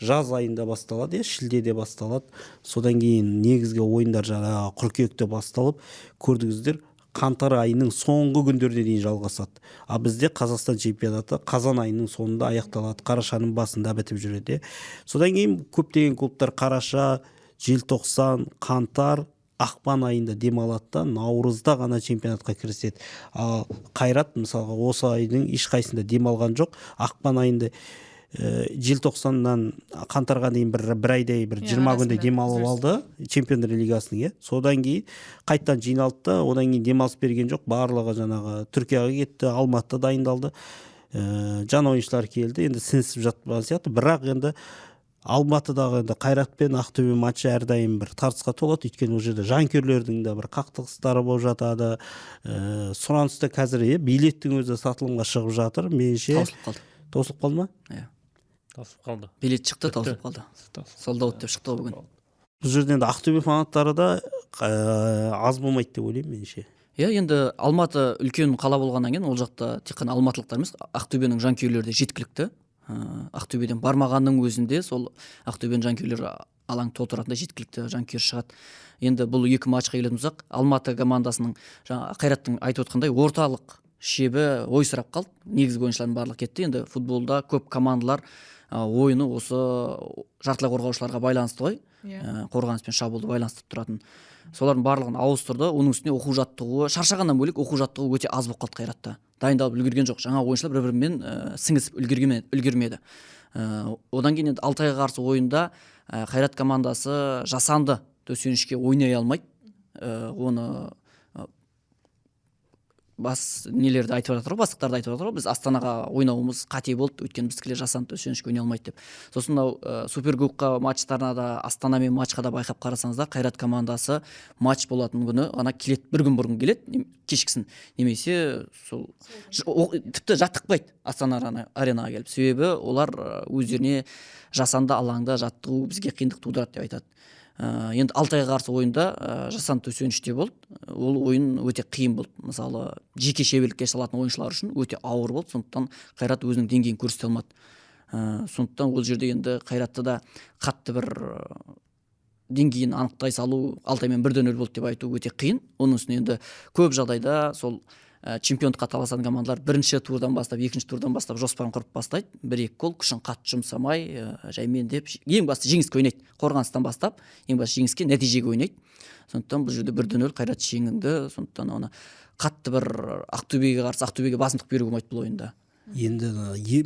жаз айында басталады, иә, шілдеде басталады. Содан кейін негізгі ойындар жаңағы қыркүйекте басталып, көрдіңіздер, қаңтар айының соңғы күндеріне дейін жалғасады. А бізде Қазақстан чемпионаты қазан айының соңында аяқталады, қарашаның басында бітіп жүреді, иә. Содан кейін көптеген клубтар қараша, желтоқсан, қаңтар, ақпан айында демалады да, наурызда ғана чемпионатқа кіріседі. Ал Қайрат, мысалға, осы айдың ешқайсысында демалған жоқ. Ақпан айында, желтоқсаннан қаңтарға дейін бір айдай, бір 20 күндей арасында демалып үзіліс. алды Чемпиондар лигасының, иә. Содан кейін қайтадан жиналды да, одан кейін демалыс берген жоқ, барлығы жаңағы Түркияға кетті, Алматыда дайындалды, жаңа ойыншылар келді, енді сіңісіп жатқан сияқты. Бірақ енді Алматыдағы енді Қайрат пен Ақтөбе матчы әрдайым бір тартысқа толады, өйткені ол жерде жанкүйерлердің де бір қақтығыстары болып жатады. Сұраныста қазір, иә, билеттің өзі сатылымға шығып жатыр меніңше. Таусылып қалды. Таусылып қалды ма? Иә. Таусылып қалды. Билет шықты. Бітті. Таусылып қалды, sold out деп шықты ғой бүгін. Бұл жерде енді Ақтөбе фанаттары да аз болмайды деп ойлаймын меніңше. Иә, енді Алматы үлкен қала болғаннан кейін, ол жақта тек қана алматылықтар емес, Ақтөбенің жанкүйерлері де жеткілікті. Ақтөбеден бармағанның өзінде сол Ақтөбенің жанкүйерлері алаң толтыратындай жеткілікті жанкүйер шығады. Енді бұл екі матчқа келетін болсақ, Алматы командасының, жаңа Қайраттың айтып отқандай, орталық шебі ойсырап қалды, негізгі ойыншылардың барлығы кетті. Енді футболда көп командалар ойыны осы жартылай қорғаушыларға байланысты ғой. Қорғаныс пен шабуылды байланыстырып тұратын, солардың барлығын ауыстырды. Оның үстіне оқу жаттығуы, шаршағаннан бөлек, оқу жаттығуы өте аз болып қалды. Қайратта дайындалып үлгерген жоқ, жаңа ойыншылар бір бірімен сіңісіп үлгермеді. Одан кейін енді Алтайға қарсы ойында Қайрат командасы жасанды төсенішке ойнай алмайды. Оны бас нелерді айтып жатыр ғой, бастықтар да айтып жатыр ғой, біз Астанаға ойнауымыз қате болды, өйткені біздікілер жасанды төсенішке ойнай алмайды деп. Сосын мынау суперкубокқа матчтарына да, Астанамен матчқа да байқап қарасаңыздар, Қайрат командасы матч болатын күні ғана келеді, бір күн бұрын келеді кешкісін немесе сол тіпті жаттықпайды Астана аренаға келіп, себебі олар өздеріне жасанды алаңда жаттығу бізге қиындық тудырады деп айтады. Енді Алтайға қарсы ойында жасанды төсеніште болды. Ол ойын өте қиын болды, мысалы, жеке шеберлікке салатын ойыншылар үшін өте ауыр болды. Сондықтан Қайрат өзінің деңгейін көрсете алмады. Сондықтан ол жерде енді Қайратты да қатты бір деңгейін анықтай салу, Алтаймен 1-0 болды деп айту өте қиын. Оның үстіне енді көп жағдайда сол чемпиондыққа таласатын командалар бірінші турдан бастап, екінші турдан бастап жоспарын құрып бастайды, бір екі гол, күшін қатты жұмсамай, жаймен деп, ең басты жеңіске ойнайды, қорғаныстан бастап ең басты жеңіске, нәтижеге ойнайды. Сондықтан бұл жерде 1-0 Қайрат жеңілді. Сондықтан оны қатты бір Ақтөбеге қарсы, Ақтөбеге басымдық беруге болмайды бұл ойында. Енді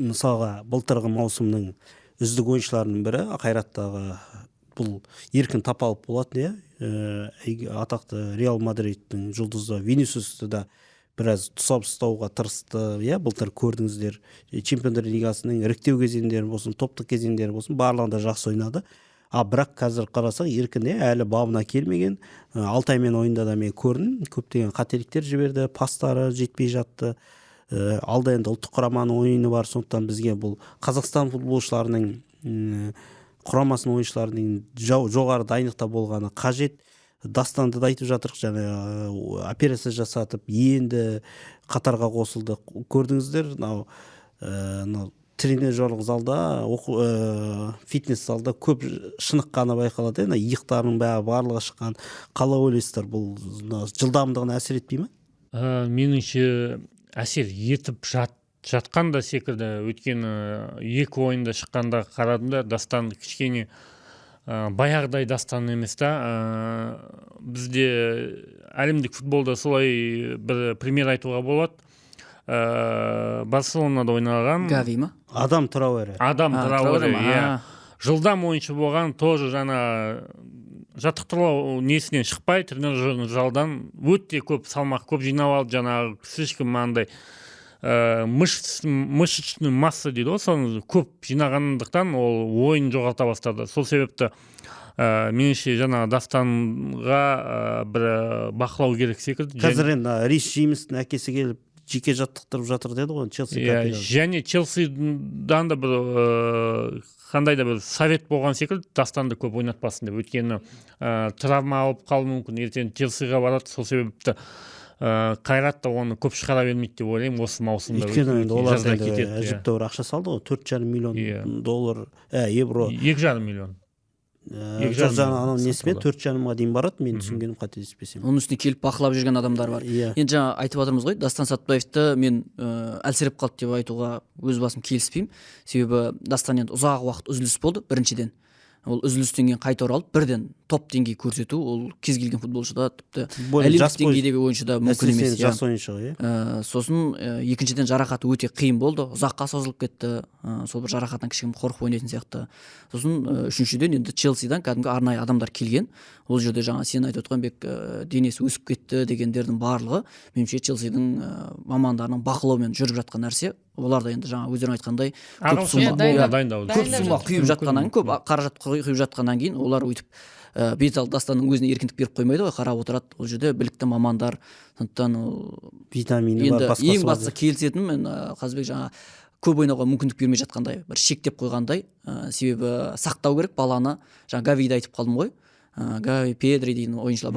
мысалға, былтырғы маусымның үздік ойыншыларының бірі Қайраттағы бұл Еркін Тапалов болатын, иә. Атақты Реал Мадридтің жұлдызы Винисиусты да біраз тұсап ұстауға тырысты, иә. Былтыр көрдіңіздер, Чемпиондар лигасының іріктеу кезеңдері болсын, топтық кезеңдері болсын, барлығында жақсы ойнады. А бірақ қазір қарасақ, Еркін, иә, әлі бабына келмеген. Алтаймен ойында да мен көрдім, көптеген қателіктер жіберді, пастары жетпей жатты. Алда енді ұлттық құраманың ойыны бар, сондықтан бізге бұл Қазақстан футболшыларының, құрамасының ойыншыларының жоғары дайындықта болғаны қажет. Дастанды да айтып жатырық, жаңа операция жасатып енді қатарға қосылды. Көрдіңіздер, мынау тренажерлық залда, оқу, фитнес залда көп шыныққаны байқалады, мына иықтарының бәрі, барлығы шыққан. Қалай ойлайсыздар, бұл мына жылдамдығына әсер етпей ме? Меніңше, әсер етіп жатқан да секілді, өйткені екі ойында шыққанда қарадым да, Дастан кішкене Баяғыдай Дастан емес та. Бізде әлемдік футболда солай бір пример айтуға болады. Барселонада ойнаған Гави ма? Адам Трауэре. Адам А, Трауэре, Траоре ма? иә. А. Жылдам ойыншы болған, тоже жаңа жаттықтыру несінен шықпай, тренажерный залдан өте көп салмақ көп жинап алды, жаңағы слишком андай мышечный масса дейді ғой, соны көп жинағандықтан ол ойын жоғалта бастады. Сол себепті меніңше, жаңағы Дастанға бір бақылау керек секілді. Қазір енді Рис Джеймстің әкесі келіп, жеке жаттықтырып жатыр деді ғой Челси Иә, капитаны. Және Челсидан да бір қандай да бір совет болған секілді, Дастанды көп ойнатпасын деп, өйткені травма алып қалуы мүмкін, ертең Челсиға барады. Сол себепті Қайрат та оны көп шығара бермейді деп ойлаймын осы маусымда. Өйткені енді олар Жазда енді кетеді, иә. Әжептәуір ақша салды ғой, 4,5 миллион доллар, евро. 2,5 миллион. 2,5 Жоқ, жаңа миллион анау несімен сатылды. 4,5-ға дейін барады, мен түсінгенім, қателеспесем. Оның үстіне келіп бақылап жүрген адамдар бар. Енді жаңа айтып жатырмыз ғой, Дастан Сатпаевты мен әлсіреп қалды деп айтуға өз басым келіспеймін. Себебі Дастан енді ұзақ уақыт үзіліс болды. Біріншіден, ол үзілістен кейін қайта оралып, бірден топ деңгей көрсету ол кез келген футболшыда, тіпті Более әлемдік жас деңгейдегі ойыншыда мүмкін әсіресе емес, иә. Жас ойыншы ғой, иә. Сосын екіншіден, жарақаты өте қиын болды, ұзаққа созылып кетті. Сол бір жарақатынан кішігірім қорқып ойнайтын сияқты. Сосын үшіншіден, енді Челсидан кәдімгі арнайы адамдар келген. Ол жерде жаңа сен айтып отқан, Бек, денесі өсіп кетті дегендердің барлығы, меніңше, Челсидің мамандарының бақылауымен жүріп жатқан нәрсе. Олар да енді жаңа өздерің айтқандай, көп Ағылшын сумма Иә, дайындап- дайындау. көп дайындап сумма жатыр. құйып жатқаннан кейін, көп қаражат құйып жатқаннан кейін, олар өйтіп бет алды Дастанның өзіне еркіндік беріп қоймайды ғой, қарап отырады. Ол жерде білікті мамандар, сондықтан ол Витамині бар, енді басқасы ең бар. бастысы, келісетінім мен, Қазбек, жаңа көп ойнауға мүмкіндік бермей жатқандай, бір шектеп қойғандай. Себебі сақтау керек баланы. Жаңа Гавиді айтып қалдым ғой, Гави, Педри деген ойыншылар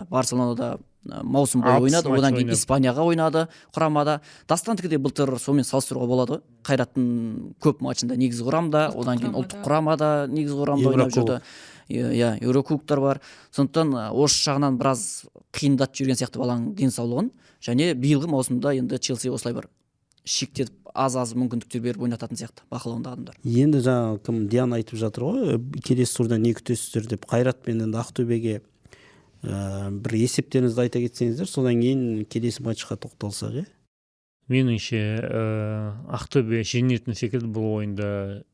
Барселонада маусым бойы 60 ойнады, матч одан кейін ойнады. Испанияға ойнады құрамада. Дастандікі де былтыр сонымен салыстыруға болады ғой, Қайраттың көп матчында негізгі құрамда, Ұлттық одан кейін құрамада. Ұлттық құрамада негізгі құрамда ойнап жүрді. Еврокубок. Иә, еурокубоктар бар. Сондықтан осы жағынан біраз қиындатып жіберген сияқты баланың денсаулығын. Және биылғы маусымда енді Челси осылай бір шектетіп, аз аз мүмкіндіктер беріп ойнататын сияқты бақылауында адамдар. Енді жаңа кім, Диана айтып жатыр ғой, келесі турда не күтесіздер деп. Қайрат пен енді Ақтөбеге бір есептеріңізді айта кетсеңіздер, содан кейін келесі матчқа тоқталсақ, иә. Меніңше, Ақтөбе жеңетін секілді бұл ойында.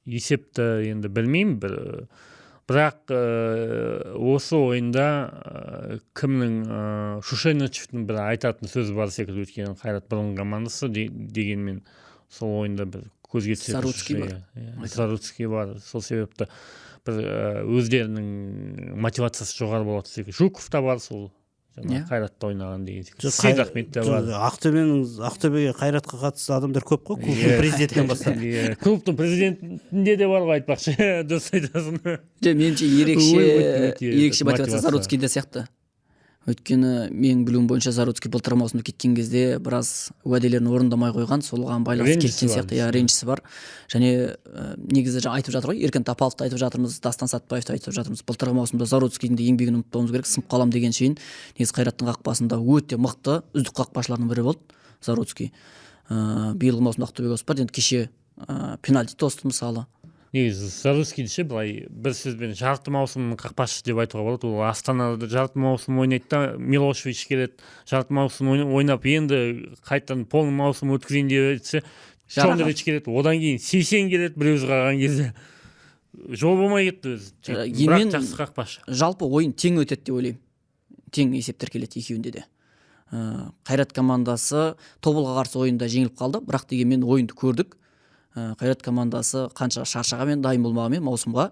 Есепті енді білмеймін бір, бірақ осы ойында кімнің, Шушенычевтің бір айтатын сөзі бар секілді, өйткені Қайрат бұрынғы командасы дегенмен сол ойында бір көзге түсетін Заруцкий бар. Иә, Айтады. Заруцкий бар. Сол себепті бір өздерінің мотивациясы жоғары болады секілді. Жуков та бар, сол жаңағы Қайратта ойнаған деген секілді. Жоқ, Сейдахмет те бар. Жоқ, Ақтөбеге, Қайратқа қатысты адамдар көп қой, клубтың президентінен бастап. Иә, клубтың президентінде де бар ғой, айтпақшы, дұрыс айтасың. Жоқ, меніңше, ерекше Өте ерекше мотивация мотивация. Заруцкийде сияқты. Өйткені менің білуім бойынша, Заруцкий былтыр маусымда кеткен кезде біраз уәделерін орындамай қойған, соған байланысты Ренжісі кеткен бар сияқты, иә, дейсің. Ренжісі бар. Және негізі жаңа айтып жатыр ғой, Еркін Тапаловты айтып жатырмыз, Дастан Сатпаевты айтып жатырмыз. Былтырғы маусымда Заруцкийдің де еңбегін ұмытпауымыз керек. Сынып қалам деген шейін негізі Қайраттың қақпасында өте мықты, үздік қақпашылардың бірі болды Заруцкий. Биылғы маусымда Ақтөбеге ауысып барды. Енді кеше пенальти тосты, мысалы. Негізі Заруцкийді ше, былай бір сөзбен, жарты маусымның қақпашысы деп айтуға болады. Ол Астанада жарты маусым ойнайды да, Милошевич келеді, жарты маусым ойнап, енді қайтадан полный маусым өткізейін деп етсе, Жарақат. Чондрович келеді, одан кейін Сейсен келеді. Біреу қалған кезде жол болмай кетті өзі. Бірақ жақсы қақпашы. Жалпы ойын тең өтеді деп ойлаймын, тең есептер келеді екеуінде де. Қайрат командасы Тобылға қарсы ойында жеңіліп қалды, бірақ дегенмен ойынды көрдік. Қайрат командасы қанша шаршағанмен, дайын болмағанмен, маусымға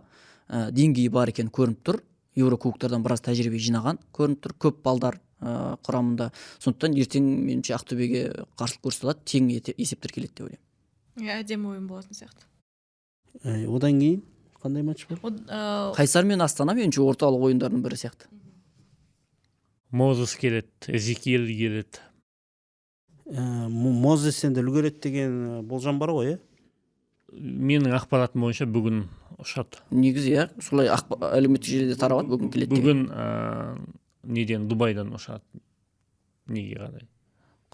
деңгейі бар екені көрініп тұр. Еурокубоктардан біраз тәжірибе жинаған көрініп тұр, көп балдар құрамында. Сондықтан ертең, меніңше, Ақтөбеге қарсылық көрсете алады, тең есептер келеді деп ойлаймын. Иә, әдемі ойын болатын сияқты. Одан кейін қандай матч бар? Қайсар мен Астана, меніңше, орталық ойындардың бірі сияқты. Мозес келеді, Эзекиэль келеді. Мозес енді үлгереді деген болжам бар ғой, иә? Менің ақпаратым бойынша, бүгін ұшады. Негізі, иә, солай әлеуметтік желіде тарап, бүгін келеді деген. Бүгін неден, Дубайдан ұшады, неге қарай,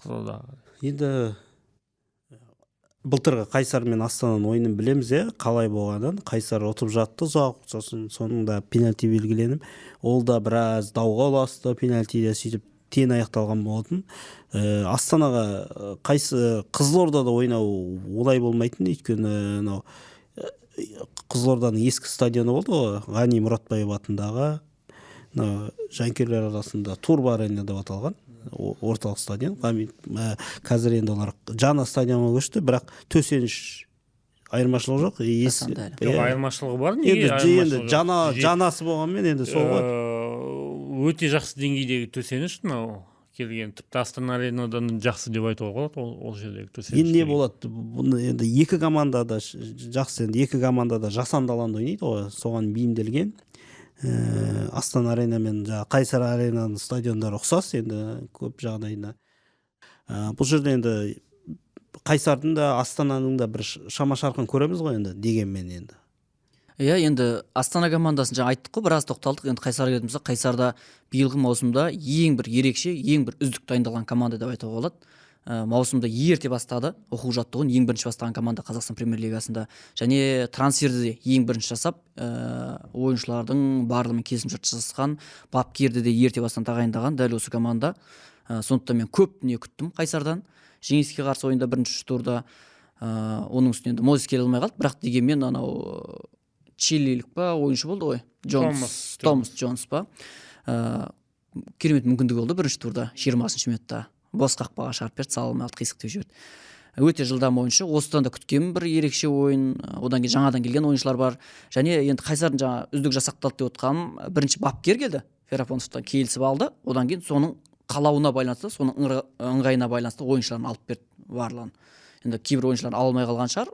Қызылордаға қарай. Енді Былтырғы Қайсар мен Астананың ойынын білеміз, иә, қалай болғанын. Қайсар ұтып жатты ұзақ, сосын соңында пенальти белгіленіп, ол да біраз дауға ұласты пенальтиде, сөйтіп тең аяқталған болатын. Астанаға қайсы Қызылордада ойнау оңай болмайтын, өйткені анау Қызылорданың ескі стадионы болды ғой, Ғани Мұратбаев атындағы, мына жанкүйерлер арасында Турбо Арена деп аталған орталық стадион. Қазір енді олар жаңа стадионға көшті, бірақ төсеніш айырмашылығы жоқ. Жасанды әлі. Жоқ, айырмашылығы бар, неге Енді енді айырмашылығы жоқ? Жаңа жанасы болғанмен, енді сол ғой. Өте жақсы деңгейдегі төсеніш мынау келген, тіпті Астана Аренадан жақсы деп айтуға болады ол жердегі төсеніш. Енді не болады? Бұны енді екі команда да жақсы, енді екі команда да жасанды алаңда ойнайды ғой, соған бейімделген. Астана Арена мен жаңағы Қайсар Аренаның стадиондары ұқсас енді көп жағдайында. Бұл жерде енді Қайсардың да, Астананың да бір шама шарқын көреміз ғой енді, дегенмен енді. Иә, енді Астана командасын жаңа айттық қой, біраз тоқталдық. Енді Қайсарға келетін болсақ, Қайсарда биылғы маусымда ең бір ерекше, ең бір үздік дайындалған команда деп айтуға болады. Маусымды ерте бастады, оқу жаттығуын ең бірінші бастаған команда Қазақстан премьер лигасында және трансферді де ең бірінші жасап, ойыншылардың барлығымен келісімшарт жасасқан, бапкерді де ерте бастан тағайындаған дәл осы команда. Сондықтан мен көп дүние күттім Қайсардан Жеңіске қарсы ойында бірінші турда. Оның үстіне енді Мозес келе алмай қалды, бірақ дегенмен анау чилилік па ойыншы болды ғой, Джонс. Томас. Томас Джонс па, керемет мүмкіндігі болды бірінші турда, 20-минутта бос қақпаға шығарып берді, сала алмай қалды, қисық теуіп жіберді. Өте жылдам ойыншы, осыдан да күткенмін бір ерекше ойын. Одан кейін жаңадан келген ойыншылар бар. Және енді Қайсардың жаңа үздік жасақталды деп отқаным, бірінші бапкер келді, Ферапонтовтан келісіп алды, одан кейін соның қалауына байланысты, соның ыңғайына байланысты ойыншыларын алып берді барлығын. Енді кейбір ойыншылар ала алмай қалған шығар,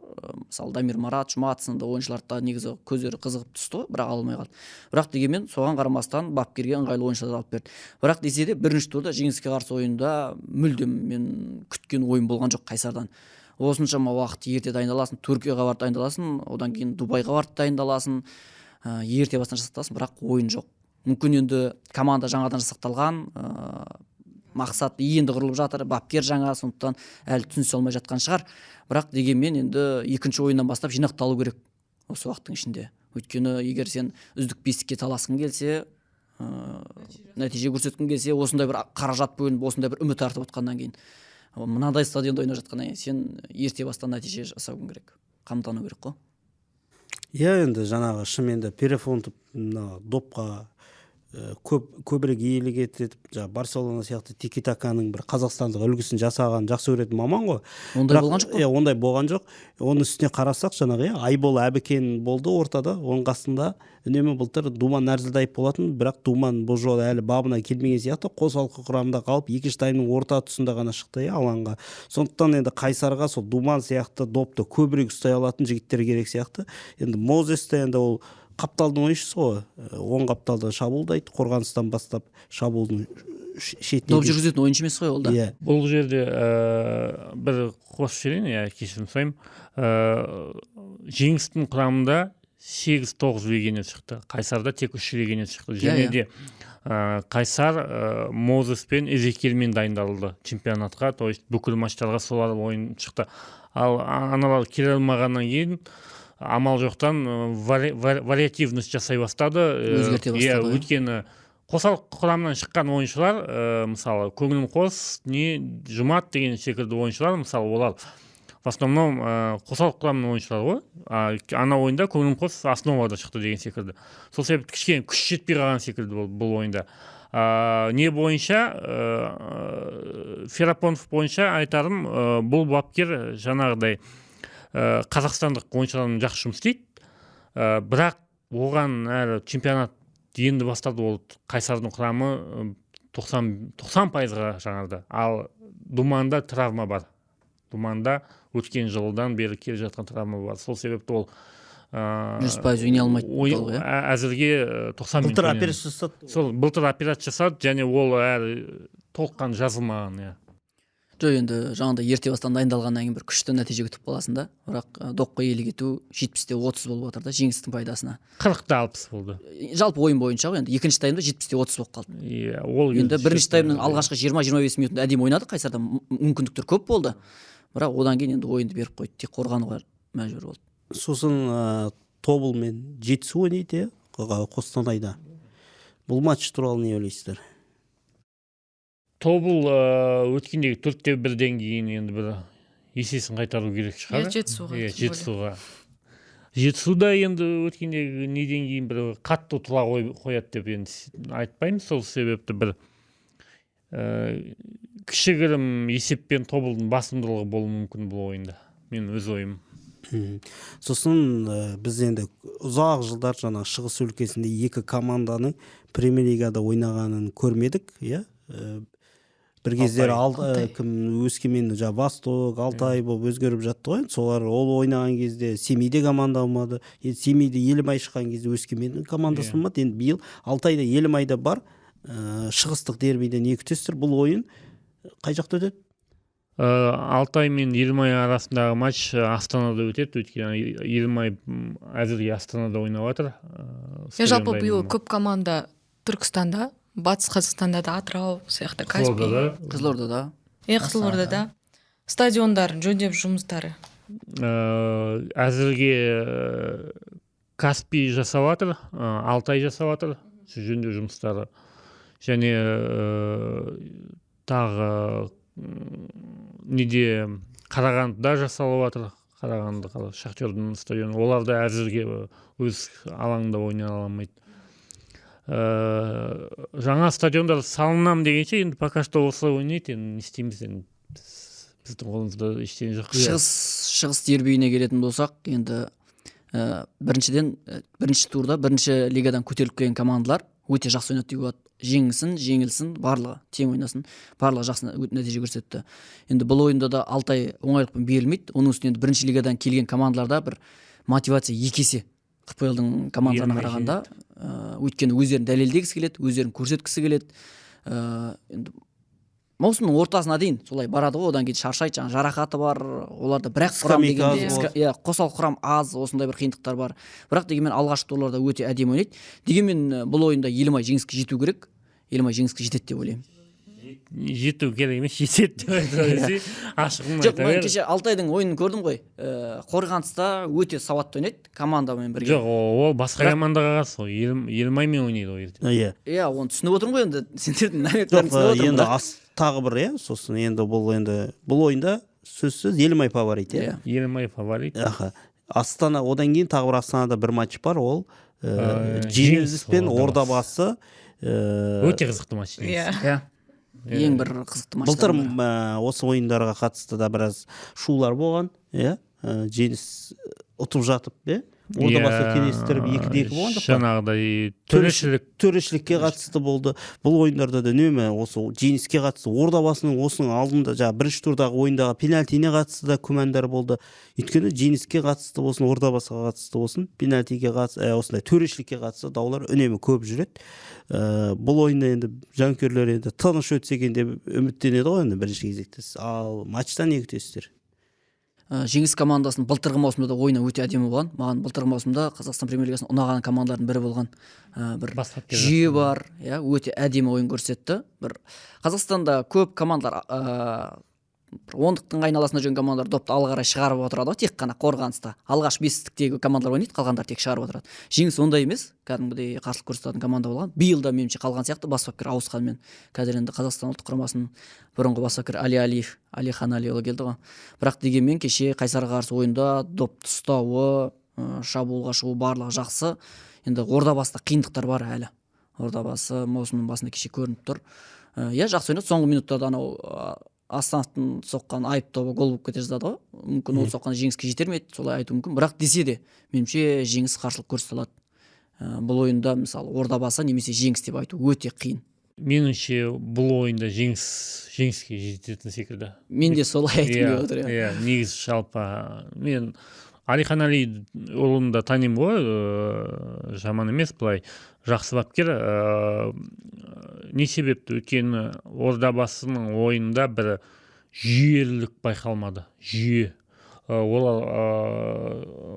мысалы, Дамир, Марат, Жұмат сынды ойыншыларды да негізі көздері қызығып түсті ғой, бірақ ала алмай қалды. Бірақ дегенмен соған қарамастан бапкерге ыңғайлы ойыншыларды алып берді. Бірақ десе де бірінші турда Жеңіске қарсы ойында мүлдем мен күткен ойын болған жоқ Қайсардан. Осыншама уақыт ерте дайындаласың, Түркияға барып дайындаласың, одан кейін Дубайға барып дайындаласың, ерте бастан жасақталасың, бірақ ойын жоқ. Мүмкін енді команда жаңадан жасақталған, мақсат енді құрылып жатыр, бапкер жаңа, сондықтан әлі түсінісе алмай жатқан шығар. Бірақ дегенмен енді екінші ойыннан бастап жинақталу керек осы уақыттың ішінде, өйткені егер сен үздік бестікке таласқың келсе, нәтиже көрсеткің келсе, осындай бір қаражат бөлініп, осындай бір үміт артып отқаннан кейін, мынадай стадионда ойнап жатқаннан кейін сен ерте бастан нәтиже жасауың керек, қамтану керек қой. Иә, енді жаңағы шынымен де Ферапонтов мына допқа көп көбірек иелік етіп, жаңағы Барселона сияқты тики таканың бір қазақстандық үлгісін жасаған, жақсы көретін маман ғой. Ондай Бірақ, болған жоқ қой. Иә, ондай болған жоқ. Оның үстіне қарасақ, жаңағы, иә, Айбол Әбікен болды ортада, оның қасында үнемі былтыр Думан Нәрзілдаев болатын, бірақ Думан бұл жолы әлі бабына келмеген сияқты, қосалқы құрамда қалып, екінші таймның орта тұсында ғана шықты, иә, алаңға. Сондықтан енді Қайсарға сол Думан сияқты допты көбірек ұстай алатын жігіттер керек сияқты. Енді Мозес те енді ол қапталдың ойыншысы ғой. Оң қапталдан шабуылдайды, қорғаныстан бастап шабуылдың шетіне Доп дейін. жүргізетін ойыншы емес қой ол да. Иә. Бұл жерде бір қосып жіберейін, иә, кешірім сұраймын. Жеңістің құрамында 8-9 легионер шықты, Қайсарда тек үш легионер шықты. Және де Қайсар Мозес пен Эзекиельмен дайындалды чемпионатқа, то есть бүкіл матчтарға солар ойын шықты. Ал аналар келе алмағаннан кейін амал жоқтан вариативность жасай бастады. Өзгерте бастады, иә. Өйткені қосалқы құрамнан шыққан ойыншылар, мысалы, Көңілім қос не Жұмат деген секілді ойыншылар, мысалы, олар в основном қосалқы құрамның ойыншылары ғой. А ана ойында Көңілім қос основада шықты деген секілді. Сол себепті кішкене күш жетпей қалған секілді болды бұл ойында. Не бойынша, Ферапонтов бойынша айтарым, бұл бапкер жаңағыдай қазақстандық ойыншылармен жақсы жұмыс істейді, бірақ оған әлі чемпионат енді басталды. Ол Қайсардың құрамы 90%-ға жаңарды. Ал Думанда травма бар, Думанда өткен жылдан бері келе жатқан травма бар, сол себепті ол 100% ойнай алмайды толық, иә? Әзірге 90 минут Былтыр ойнайды. операция жасады. Сол былтыр операция жасады және ол әлі толыққанды жазылмаған, иә. Жоқ, енді жаңағыдай ерте бастан дайындалғаннан кейін бір күшті нәтиже күтіп қаласың да, бірақ допқа иелік ету 70:30 болып жатыр да Жеңістің пайдасына. 40:60 болды. Жалпы ойын бойынша ғой енді, екінші таймда 70:30 болып қалды. Иә, ол Енді кезде бірінші таймның алғашқы 20-25 минутында әдемі ойнады Қайсарда, мүмкіндіктер көп болды. Бірақ одан кейін енді ойынды беріп қойды, тек қорғануға мәжбүр болды. Сосын Тобыл мен Жетісу ойнайды, иә, Қостанайда. Бұл матч туралы не ойлайсыздар? Тобыл өткендегі 4-1-ден кейін енді бір есесін қайтару керек шығар. Жетісуға. Иә, Жетісуға. Жетісуда енді өткендегі неден кейін бір қатты ұтыла қояды деп енді айтпаймын. Сол себепті бір кішігірім есеппен Тобылдың басымдылығы болуы мүмкін бұл ойында. Мен өз ойым. Сосын біз енді ұзақ жылдар жаңа Шығыс өлкесінде екі команданың премьер-лигада ойнағанын көрмедік, иә. Бір кездері кім Өскемен, жаңа Восток, Алтай болып өзгеріп жатты ғой. Солар ол ойнаған кезде Семейде команда болмады. Енді Семейде Елімай шыққан кезде Өскеменнің командасы болмады. Енді биыл Алтайда, Елімайда бар. Шығыстық дербиде не күтесіздер? Бұл ойын қай жақта өтеді? Алтай мен Елімай арасындағы матч Астанада өтеді. Өйткені Елімай әзірге Астанада ойнап жатыр. Жалпы биыл көп команда Түркістанда, Батыс Қазақстанда да, Атырау сияқты, Каспий. Қызылордада. Қызылордада. Стадиондарын жөндеп жұмыстары. Әзірге Каспий жасап жатыр, Алтай жасап жатыр жөндеу жұмыстары. Және тағы неде Қарағандыда жасалып жатыр, Қарағанды Шахтердің стадионы. Олар да әзірге өз алаңында ойнай алмайды. Жаңа стадиондар салынам дегенше енді пока что осылай ойнайды, енді не істейміз енді, біздің қолымызда ештеңе жоқ. Шығыс дербиіне келетін болсақ, енді біріншіден бірінші турда бірінші лигадан көтеріліп келген командалар өте жақсы ойнады деуге болады. Жеңілсін, жеңілсін, барлығы тең ойнасын, барлығы жақсы нәтиже көрсетті. Енді бұл ойында да Алтай оңайлықпен берілмейді. Оның үстіне енді бірінші лигадан келген командаларда бір мотивация екі есе ҚПЛ-дың командаларына қарағанда, өйткені өздерін дәлелдегісі келеді, өздерін көрсеткісі келеді. Енді маусымның ортасына дейін солай барады ғой, одан кейін шаршайды, жаңа жарақаты бар, оларда бірақ құрам дегенде, иә, қосалқы құрам аз, осындай бір қиындықтар бар. Бірақ дегенмен алғашқы турларда өте әдемі ойнайды. Дегенмен бұл ойында Елімай жеңіске жету керек. Елімай жеңіске жетеді деп ойлаймын. Жету керек емес, жетеді деп айтса, ашығын айта бер. Жоқ, мен кеше Алтайдың ойынын көрдім ғой. Қорғаныста өте сауатты ойнайды командамен бірге. Жоқ, ол басқа командаға қарсы ғой. Елімаймен ойнайды ғой ертең. Иә. Иә, оны түсініп отырмын ғой енді, сендердің намектерін түсініп отырмын. Енді тағы бір, иә, сосын енді бұл ойында сөзсіз Елімай фаворит, иә. Елімай фаворит. Аха. Астана, одан кейін тағы бір Астанада бір матч бар, ол Жеңіс пен Ордабасы. Өте қызықты матч. Иә. Ең бір қызықты матч. Былтыр осы ойындарға қатысты да біраз шулар болған, иә. Жеңіс ұтып жатып, иә. Ордабасы теңестіріп 2-2 болған жоқ па? Жаңағыдай төрешілікке қатысты болды. Бұл ойындарда да үнемі осы жеңіске қатысты, Ордабасының осының алдында жаңа бірінші турдағы ойындағы пенальтиіне қатысты да күмәндар болды. Өйткені жеңіске қатысты болсын, Ордабасыға қатысты болсын, пенальтиге қатысты, осындай төрешілікке қатысты даулар үнемі көп жүреді. Бұл ойында енді жанкүйерлер енді тыныш өтсе екен деп үміттенеді ғой енді бірінші кезекте. Ал матчтан не күтесіздер? Жеңіс командасының былтырғы маусымда да ойыны өте әдемі болған. Маған былтырғы маусымда Қазақстан премьер-лигасының ұнаған командалардың бірі болған. Бір жүйе бар, иә, өте әдемі ойын көрсетті. Бір Қазақстанда көп командалар бір ондықтың айналасында жүрген командалар допты алға қарай шығарып отырады ғой, тек қана қорғаныста. Алғаш бестіктегі командалар ойнайды, қалғандар тек шығарып отырады. Жеңіс ондай емес, кәдімгідей қарсылық көрсететін команда болған. Биыл да меніңше қалған сияқты, бас бапкер ауысқанмен. Қазір енді Қазақстан ұлттық құрамасының бұрынғы бас бапкері Али Алиев, Алихан Алиұлы келді ғой. Бірақ дегенмен кеше Қайсарға қарсы ойында допты ұстауы, шабуылға шығу барлығы жақсы. Енді Ордабасыда қиындықтар бар әлі. Ордабасы маусымның басында кеше көрініп тұр. Иә, жақсы ойнады. Соңғы минуттарда анау Астановтың соққан айып тобы гол болып кете жаздады ғой. Мүмкін ол соққан жеңіске жетер ме еді, солай айту мүмкін. Бірақ десе де, меніңше жеңіс қарсылық көрсете алады. Бұл ойында мысалы Ордабасы немесе жеңіс деп айту өте қиын. Меніңше бұл ойында жеңіске жететін секілді. Мен де солай айтқым келіп отыр. Иә, негізі жалпы мен Алихан Алиұлын да танимын ғой, жаман емес, былай жақсы бапкер. Не себепті? Өйткені Ордабасының ойында бір жүйелілік байқалмады. Жүйе. Олар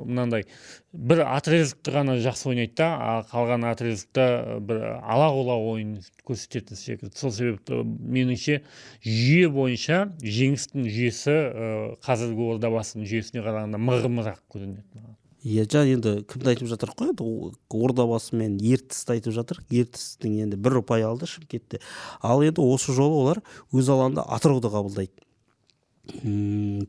мынандай бір отрезокты ғана жақсы ойнайды да, а қалған отрезокта бір ала-құла ойын көрсететін секілді. Сол себепті, меніңше, жүйе бойынша Жеңістің жүйесі қазіргі Ордабасының жүйесіне қарағанда мығымырақ көрінеді маған. Иә, жаңа енді кімді айтып жатырық қой енді, Ордабасы мен Ертісті айтып жатырық. Ертістің енді бір ұпай алды Шымкентте. Ал енді осы жолы олар өз алаңында Атырауды қабылдайды.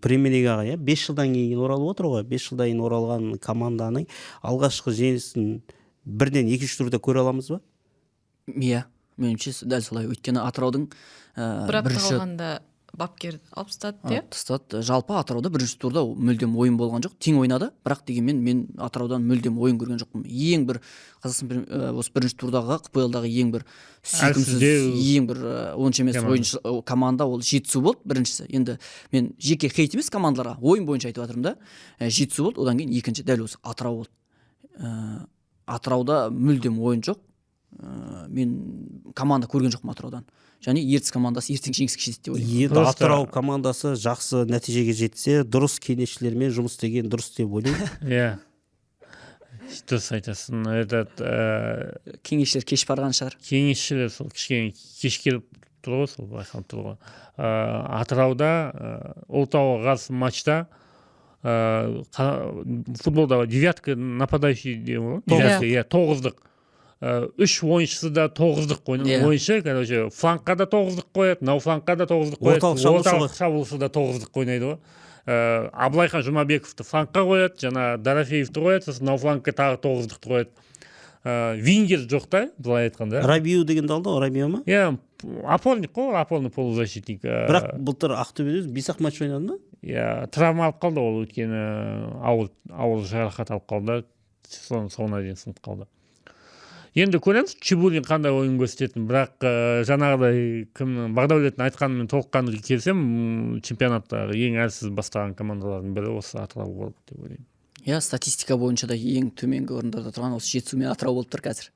Премьер лигаға, иә, 5 жылдан кейін оралып отыр ғой. 5 жылдан кейін оралған команданың алғашқы жеңісін бірден екінші турда көре аламыз ба? Иә, меніңше, дәл солай, өйткені Атыраудың Бір апта бірінші қалғанда бапкер алып тастады, иә. Алып тастады. Жалпы, Атырауда бірінші турда мүлдем ойын болған жоқ, тең ойнады. Бірақ дегенмен мен Атыраудан мүлдем ойын көрген жоқпын. Ең бір Қазақстан осы бірінші турдағы ҚПЛ-дағы ең бір сүйкімсіз, Әлсіздеу ең бір онша емес команда. ойыншы команда ол Жетісу болды біріншісі. Енді мен жеке хейт емес, командаларға, ойын бойынша айтып жатырмын да. Жетісу болды, одан кейін екінші дәл осы Атырау болды. Атырауда мүлдем ойын жоқ. Мен команда көрген жоқпын Атыраудан және Ертіс командасы ертең жеңіске жетеді деп ойлаймын. Енді Атырау командасы жақсы нәтижеге жетсе, дұрыс кеңесшілермен жұмыс істеген дұрыс деп ойлаймын. Иә, дұрыс айтасың. Этот Кеңесшілер кеш барған шығар. Кеңесшілер сол кішкене кеш келіп тұр ғой, сол байқалып тұр ғой. Атырауда Ұлытауға қарсы матчта футболда девятка нападающий деген ғой, девятка, иә, тоғыздық. Үш ойыншысы да тоғыздық ойыншы. Короче, флангқа да тоғыздық қояды, мынау флангқа да тоғыздық қояды. Орталық шабуылшы Орталық ғой. шабуылшы да тоғыздық ойнайды ғой. Абылайхан Жұмабековті флангқа қояды, жаңа Дорофеевті қояды, сосын мынау флангқа тағы тоғыздықты қояды. Вингер жоқ та, былай айтқанда. Рабиу дегенді алды ғой, Рабиу ма? Иә, опорник қой, опорный полузащитник. Бірақ былтыр Ақтөбеде бес ақ матч ойнады ма? Иә, травма алып қалды ол, өйткені ауыр ауыр жарақат алып қалды да, соның соңына дейін сынып қалды. Енді көреміз, Чебурин қандай ойын көрсететінін. Бірақ жаңағыдай кімнің, Бағдәулеттің айтқанымен толыққанды келісемін. Чемпионаттағы ең әлсіз бастаған командалардың бірі осы Атырау болды деп ойлаймын. Иә, статистика бойынша да ең төменгі орындарда тұрған осы Жетісу мен Атырау болып тұр қазір.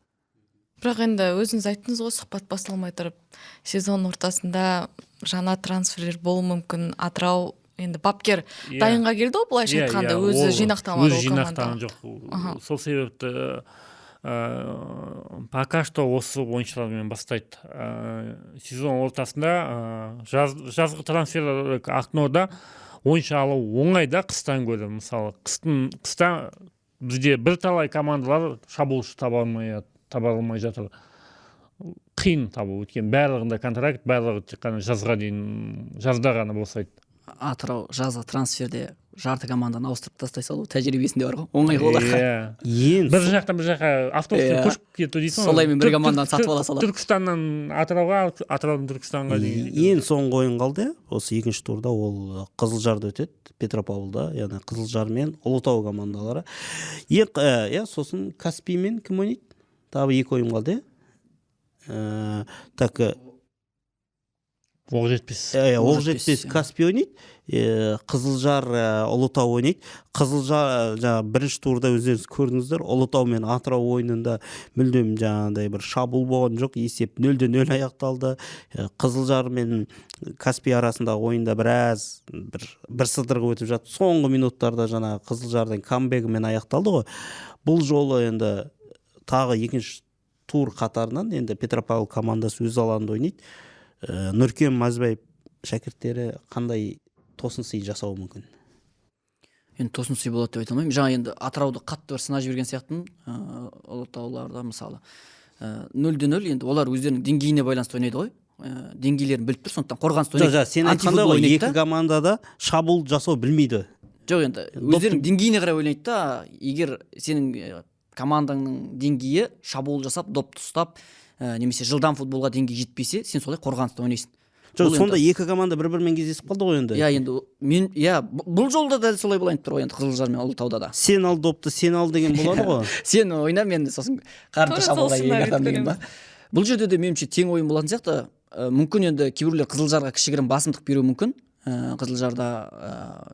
Бірақ енді өзіңіз айттыңыз ғой сұхбат басталмай тұрып, сезон ортасында жаңа трансферлер болуы мүмкін. Атырау енді бапкер дайынға келді ғой, былайша айтқанда, өзі Ол жинақтамады өзі ол жинақтаған команда. жоқ. Сол себепті пока что осы ойыншылармен бастайды. Сезон ортасында жазғы трансфер окнода ойыншы алу оңай да қыстан гөрі. Мысалы, қыста бізде бірталай командалар шабуылшы таба алмай жатыр. Қиын табу, өйткені барлығында контракт, барлығы тек қана жазға дейін, жазда ғана босайды. Атырау жазғы трансферде жарты команданы ауыстырып тастай салу тәжірибесінде бар ғой, оңай оларға. Иә. Ең Бір жақтан бір жаққа автобуспен көшіп кету дейсің ғой. Солаймен бір команданы сатып ала салады. Түркістаннан Атырауға, Атыраудан Түркістанға деген. Ең соңғы ойын қалды, иә, осы екінші турда. Ол Қызылжарда өтеді, Петропавлда, яғни Қызылжар мен Ұлытау командалары. Ең иә, сосын Каспиймен кім ойнайды? Тағы екі ойын қалды, иә. Так, Оқжетпес. Иә, Оқжетпес, Оқжетпес, иә. Каспий ойнайды, Қызылжар, Ұлытау ойнайды. Қызылжар жаңағы бірінші турда өздеріңіз көрдіңіздер, Ұлытау мен Атырау ойынында мүлдем жаңағыдай бір шабуыл болған жоқ, есеп 0:0 аяқталды. Қызылжар мен Каспий арасындағы ойында біраз бір сыдырғы өтіп жатты, соңғы минуттарда жаңағы Қызылжардың камбэгімен аяқталды ғой. Бұл жолы енді тағы екінші тур қатарынан енді Петропавл командасы өз алаңында ойнайды. Нұркен Мазбаев шәкірттері қандай тосын сый жасауы мүмкін? Енді тосын сый болады деп айта алмаймын. Жаңа енді Атырауды қатты бір сынап жіберген сияқтымын. Ұлытауларда мысалы 0:0, енді олар өздерінің деңгейіне байланысты ойнайды ғой. Деңгейлерін біліп тұр, сондықтан қорғаныста Жоқ, ойнайды. жаңа сен айтқандай Антифутбол ғой, ойнайды екі да. команда да шабуыл жасау білмейді. Жоқ, енді өздерінің деңгейіне қарай ойнайды да. Егер сенің командаңның деңгейі шабуыл жасап, допты ұстап, немесе жылдам футболға деңгей жетпесе, сен солай қорғаныста ойнайсың. Жоқ, Бұл сонда екі команда бір бірімен кездесіп қалды ғой енді. Иә, енді мен, иә, бұл жолда дәл солай болайын деп тұр ғой енді Қызылжар мен Ұлытауда да. Сен ал допты, сен ал деген болады ғой. Сен ойна, мен сосын қарымта Тура сол шабуылға сценарийді егер деген ба. Бұл жерде де меніңше тең ойын болатын сияқты. Мүмкін енді кейбіреулер Қызылжарға кішігірім басымдық беруі мүмкін. Қызылжарда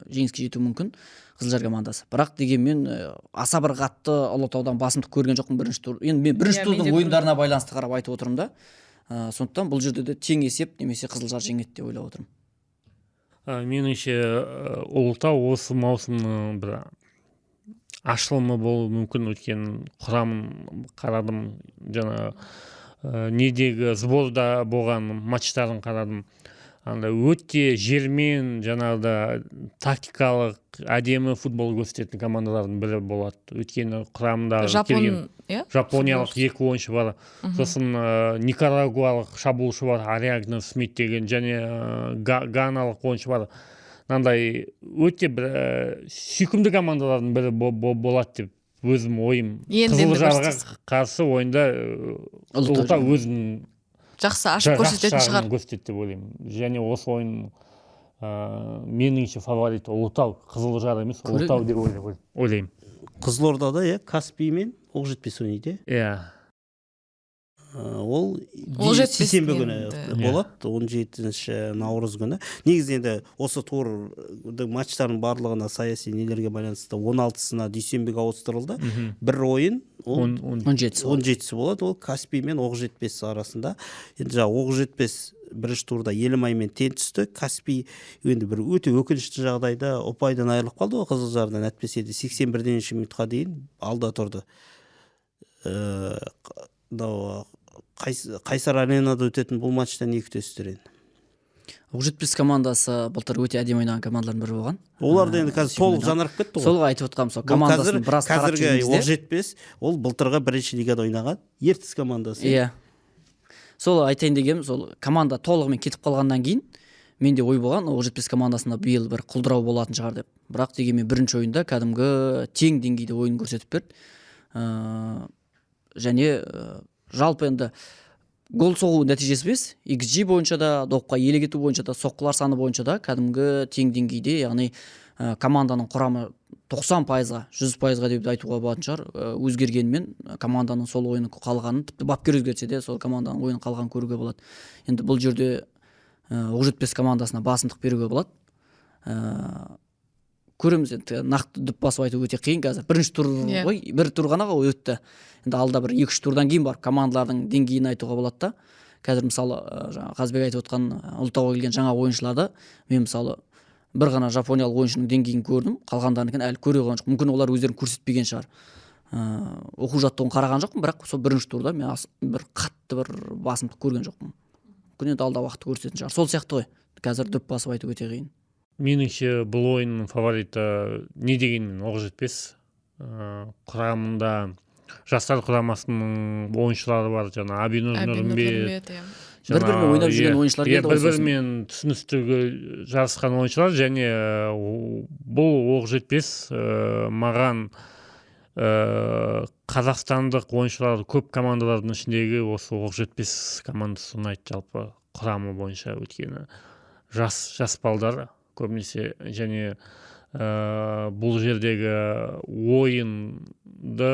жеңіске жетуі мүмкін Қызылжар командасы. Бірақ дегенмен аса бір қатты Ұлытаудан басымдық көрген жоқпын бірінші тур. Енді мен бірінші Иә, мен турдың де. ойындарына байланысты қарап айтып отырмын да. Сондықтан бұл жерде де тең есеп немесе Қызылжар жеңеді деп ойлап отырмын. Меніңше, Ұлытау осы маусымның бір ашылымы болуы мүмкін, өйткені құрамын қарадым, жаңа недегі сборда болған матчтарын қарадым, андай өте жермен, жаңағыда тактикалық әдемі футбол көрсететін командалардың бірі болады, өйткені құрамында Жапон, иә. Жапониялық екі ойыншы бар, сосын никарагуалық шабуылшы бар, Ариагна Смит деген, және ганалық ойыншы бар. Мынандай өте бір сүйкімді командалардың бірі болады деп өзім ойым. Енді Қызылжарға көрсетесіз. қарсы ойында Ұлытау Ұлытау өзінің жақсы ашып жақсы көрсететін жағын шығар. көрсетеді деп ойлаймын. Және осы ойын, меніңше, фаворит Ұлытау, Қызылжар емес, Ұлытау деп ойлаймын. Қызылордада, иә, Каспий мен Оқжетпес ойнайды, Иә. иә. Ол Оқжетпес сейсенбі күні енді. болады, 17 наурыз күні. Негізі енді осы турдың матчтарының барлығына саяси нелерге байланысты 16-сына, дүйсенбіге ауыстырылды. Бір ойын ол 17-сі. 17-сі болады, ол Каспий мен Оқжетпес арасында. Енді жаңағы Оқжетпес бірінші турда Елімаймен тең түсті. Каспий енді бір өте өкінішті жағдайда ұпайдан айырылып қалды ғой Қызылжардан, әйтпесе де 81 минутқа дейін алда тұрды. Мынау Қайсар Аренада өтетін бұл матчта не күтесіздер енді? Оқжетпес командасы былтыр өте әдемі ойнаған командалардың бірі болған. Олар да енді қазір толық Сүйкімді. жанарып кетті ғой. Сол ғой айтып отқаным, сол Бұл командасын қазір, біраз қарап қазіргі жүрген кезде. Оқжетпес ол былтырғы бірінші лигада ойнаған Ертіс командасы. Иә, сол айтайын дегенім, сол команда толығымен кетіп қалғаннан кейін менде ой болған, Оқжетпес командасында биыл бір құлдырау болатын шығар деп. Бірақ дегенмен бірінші ойында кәдімгі тең деңгейде ойын көрсетіп берді. Және жалпы енді гол соғу нәтижесі емес, XG бойынша да, допқа иелік ету бойынша да, соққылар саны бойынша да кәдімгі тең деңгейде, яғни команданың құрамы 90%-ға, 100%-ға деп те айтуға болатын шығар, өзгергенімен команданың сол ойыны қалғанын, тіпті бапкер өзгертсе де, сол команданың ойыны қалғанын көруге болады. Енді бұл жерде Оқжетпес командасына басымдық беруге болады. Көреміз енді, нақты дөп басып айту өте қиын қазір, бірінші тур ғой, бір тур ғана ғой өтті. Енді алда бір екі үш турдан кейін барып командалардың деңгейін айтуға болады да. Қазір мысалы, жаңа Қазбек айтып отқан Ұлытауға келген жаңа ойыншыларды мен, мысалы, бір ғана жапониялық ойыншының деңгейін көрдім, қалғандарынікін әлі көре қойған жоқпын. Мүмкін, олар өздерін көрсетпеген шығар. Оқу жаттығуын қараған жоқпын, бірақ сол бірінші турда мен бір қатты бір басымдық көрген жоқпын. Мүмкін, енді алда уақыт көрсететін шығар. Сол сияқты ғой, қазір дөп басып айту өте қиын. Меніңше, бұл ойынның фавориті не дегенмен Оқжетпес. Құрамында жастар құрамасының ойыншылары бар, жаңа Абинұр Әбинұр Нұрымбет. Нұрымбет, иә. Бір-бірімен ойнап жүрген ойыншылар келді ғой бір сосын. бірімен түсіністігі жарысқан ойыншылар. Және бұл Оқжетпес маған қазақстандық ойыншылар көп командалардың ішіндегі осы Оқжетпес командасы ұнайды жалпы құрамы бойынша, өйткені жас балдар көбінесе. Және бұл жердегі ойынды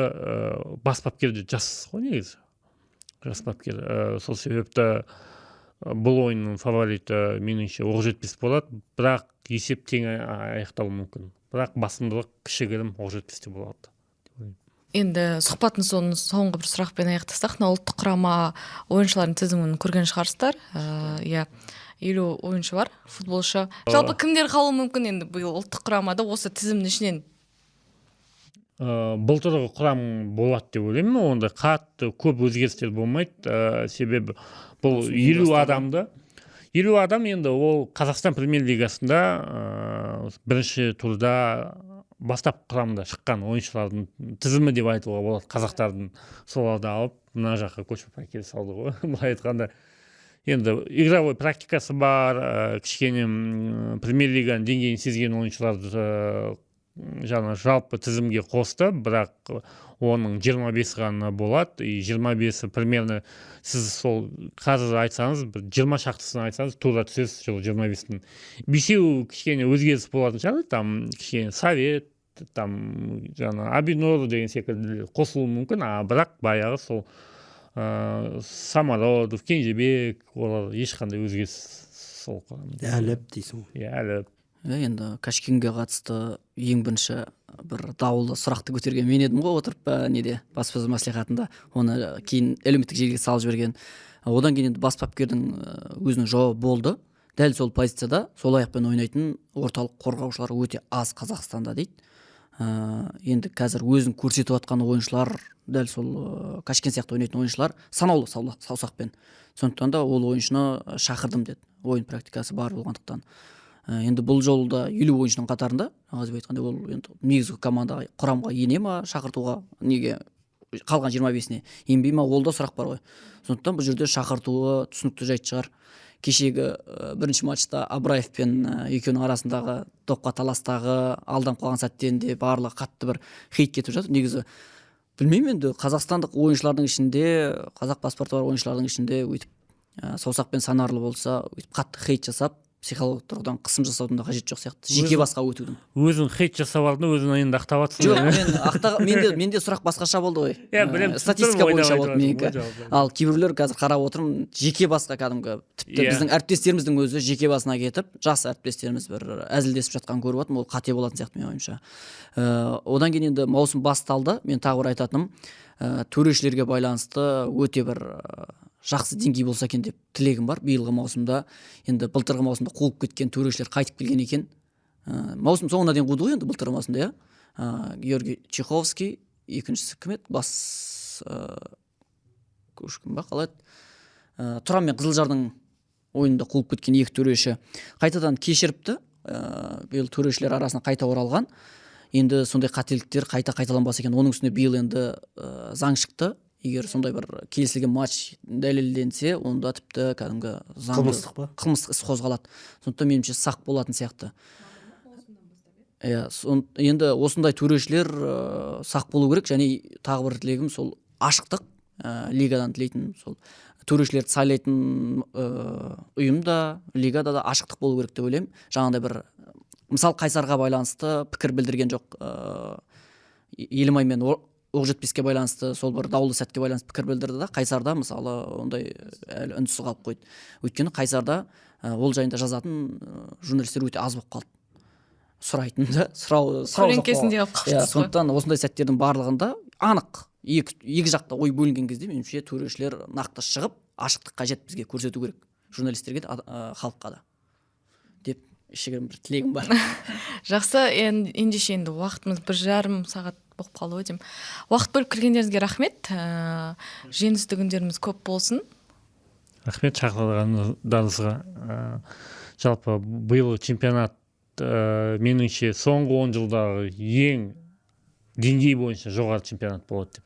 бас бапкер де жас қой негізі, жас бапкер. Сол себепті бұл ойынның фавориті, меніңше, Оқжетпес болады, бірақ есеп тең аяқталуы мүмкін, бірақ басымдылық кішігірім Оқжетпесте болады. Енді сұхбаттың соңын соңғы бір сұрақпен аяқтасақ. Мына ұлттық құрама ойыншыларының тізімін көрген шығарсыздар. Иә, 50 ойыншы бар, футболшы. Жалпы кімдер қалуы мүмкін енді биыл ұлттық құрамада осы тізімнің ішінен? Былтырғы құрам болады деп ойлаймын, онда қатты көп өзгерістер болмайды, себебі бұл Маусым 50 ұйымдастырды. адамды, 50 адам енді ол Қазақстан премьер лигасында бірінші турда бастап құрамда шыққан ойыншылардың тізімі деп айтуға болады қазақтардың. Соларды алып, мына жаққа көшіріп әкеле салды ғой былай айтқанда. Енді игровой практикасы бар, кішкене премьер лиганың деңгейін сезген ойыншыларды жаңа жалпы тізімге қосты, бірақ оның 25 ғана болады. И 25-і примерно сіз сол қазір айтсаңыз, бір 20 шақтысын айтсаңыз, тура түсесіз. Сол 25-тің бесеуі кішкене өзгеріс болатын шығар, там кішкене Совет, там жаңа Абинор деген секілді қосылуы мүмкін, а бірақ баяғы сол Самородов, Кенжебек, олар ешқандай өзгеріс сол құрамда. Әліп дейсің ғой. Иә, әлі. Иә, енді Кашкинге қатысты ең бірінші бір даулы сұрақты көтерген мен едім ғой отырып, неде, баспасөз мәслихатында. Оны кейін әлеуметтік желіге салып жіберген. Одан кейін енді бас бапкердің өзінің жауабы болды. Дәл сол позицияда сол аяқпен ойнайтын орталық қорғаушылар өте аз Қазақстанда дейді. Енді қазір өзін көрсетіп жатқан ойыншылар дәл сол Кашкин сияқты ойнайтын ойыншылар санаулы саусақпен. Сондықтан да ол ойыншыны шақырдым деді, ойын практикасы бар болғандықтан. Енді бұл жолы да 50 ойыншының қатарында, Ғазиз айтқандай, ол енді негізгі командаға, құрамға ене ма шақыртуға, неге қалған 25-іне енбей ма, ол да сұрақ бар ғой. Сондықтан бұл жерде шақыртуы түсінікті жайт шығар. Кешегі бірінші матчта Абраев пен екеуінің арасындағы допқа таластағы алданып қалған сәттен де барлығы қатты бір хейт кетіп жатыр. Негізі білмеймін, енді қазақстандық ойыншылардың ішінде, қазақ паспорты бар ойыншылардың ішінде өйтіп саусақпен санарлы болса, өйтіп қатты хейт жасап, психологиялық тұрғыдан қысым жасаудың да қажеті жоқ сияқты, жеке басқа өтудің. Өзің хейт жасап алдың, өзің енді ақтап жатырсың. Жоқ, мен ақтаған, менде сұрақ басқаша болды ғой. Иә, білемін, Статистика түсініп бойынша тұрмын, болды менікі. Ал кейбіреулер қазір қарап отырмын, жеке басқа кәдімгі, тіпті біздің әріптестеріміздің өзі жеке басына кетіп, жас әріптестеріміз бір әзілдесіп жатқанын көріп жатырмын. Ол қате болатын сияқты менің ойымша. Одан кейін енді маусым басталды. Мен тағы бір айтатыным, төрешілерге байланысты өте бір жақсы деңгей болса екен деп тілегім бар биылғы маусымда. Енді былтырғы маусымда қуылып кеткен төрешілер қайтып келген екен. Маусым соңына дейін қуды ғой енді былтырғы маусымда, иә. Георгий Чеховский, екіншісі кім еді, бас Кушкин ба, қалай еді, Тұран мен Қызылжардың ойынында қуылып кеткен екі төреші қайтадан кешіріпті. Биыл төрешілер арасына қайта оралған. Енді сондай қателіктер қайта қайталанбаса екен. Оның үстіне биыл енді заң шықты, егер сондай бір келісілген матч дәлелденсе, онда тіпті кәдімгі заңды Қылмыстық па? Қылмыстық іс қозғалады. Сондықтан меніңше сақ болатын сияқты. Иә, енді осындай төрешілер сақ болу керек. Және тағы бір тілегім сол ашықтық, лигадан тілейтінім сол төрешілерді сайлайтын ұйымда, лигада да ашықтық болу керек деп ойлаймын. Жаңағыдай бір мысал, Қайсарға байланысты пікір білдірген жоқ, Елімай мен Оқжетпеске байланысты сол бір даулы сәтке байланысты пікір білдірді да, Қайсарда мысалы ондай әлі үнсіз қалып қойды. Өйткені Қайсарда ол жайында жазатын журналистер өте аз болып қалды, сұрайтын да сұрау жоқ. Көлеңкесінде қалып қалды Иә, ғой. Сондықтан осындай сәттердің барлығында анық екі жақта ой бөлінген кезде, меніңше, төрешілер нақты шығып, ашықтық қажет бізге, көрсету керек журналистерге де, халыққа да деп кішігірім бір тілегім бар. Жақсы, ендеше енді уақытымыз 1,5 сағат болып қалды ғой деймін. Уақыт бөліп келгендеріңізге рахмет. Жеңісті күндеріміз көп болсын. Рахмет шақырғандарыңызға. Жалпы биылғы чемпионат, меніңше, соңғы 10 жылдағы ең деңгей бойынша жоғары чемпионат болады деп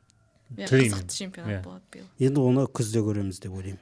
Иә, тілеймін. Қызықты чемпионат Иә. болады биыл. Енді оны күзде көреміз деп ойлаймын.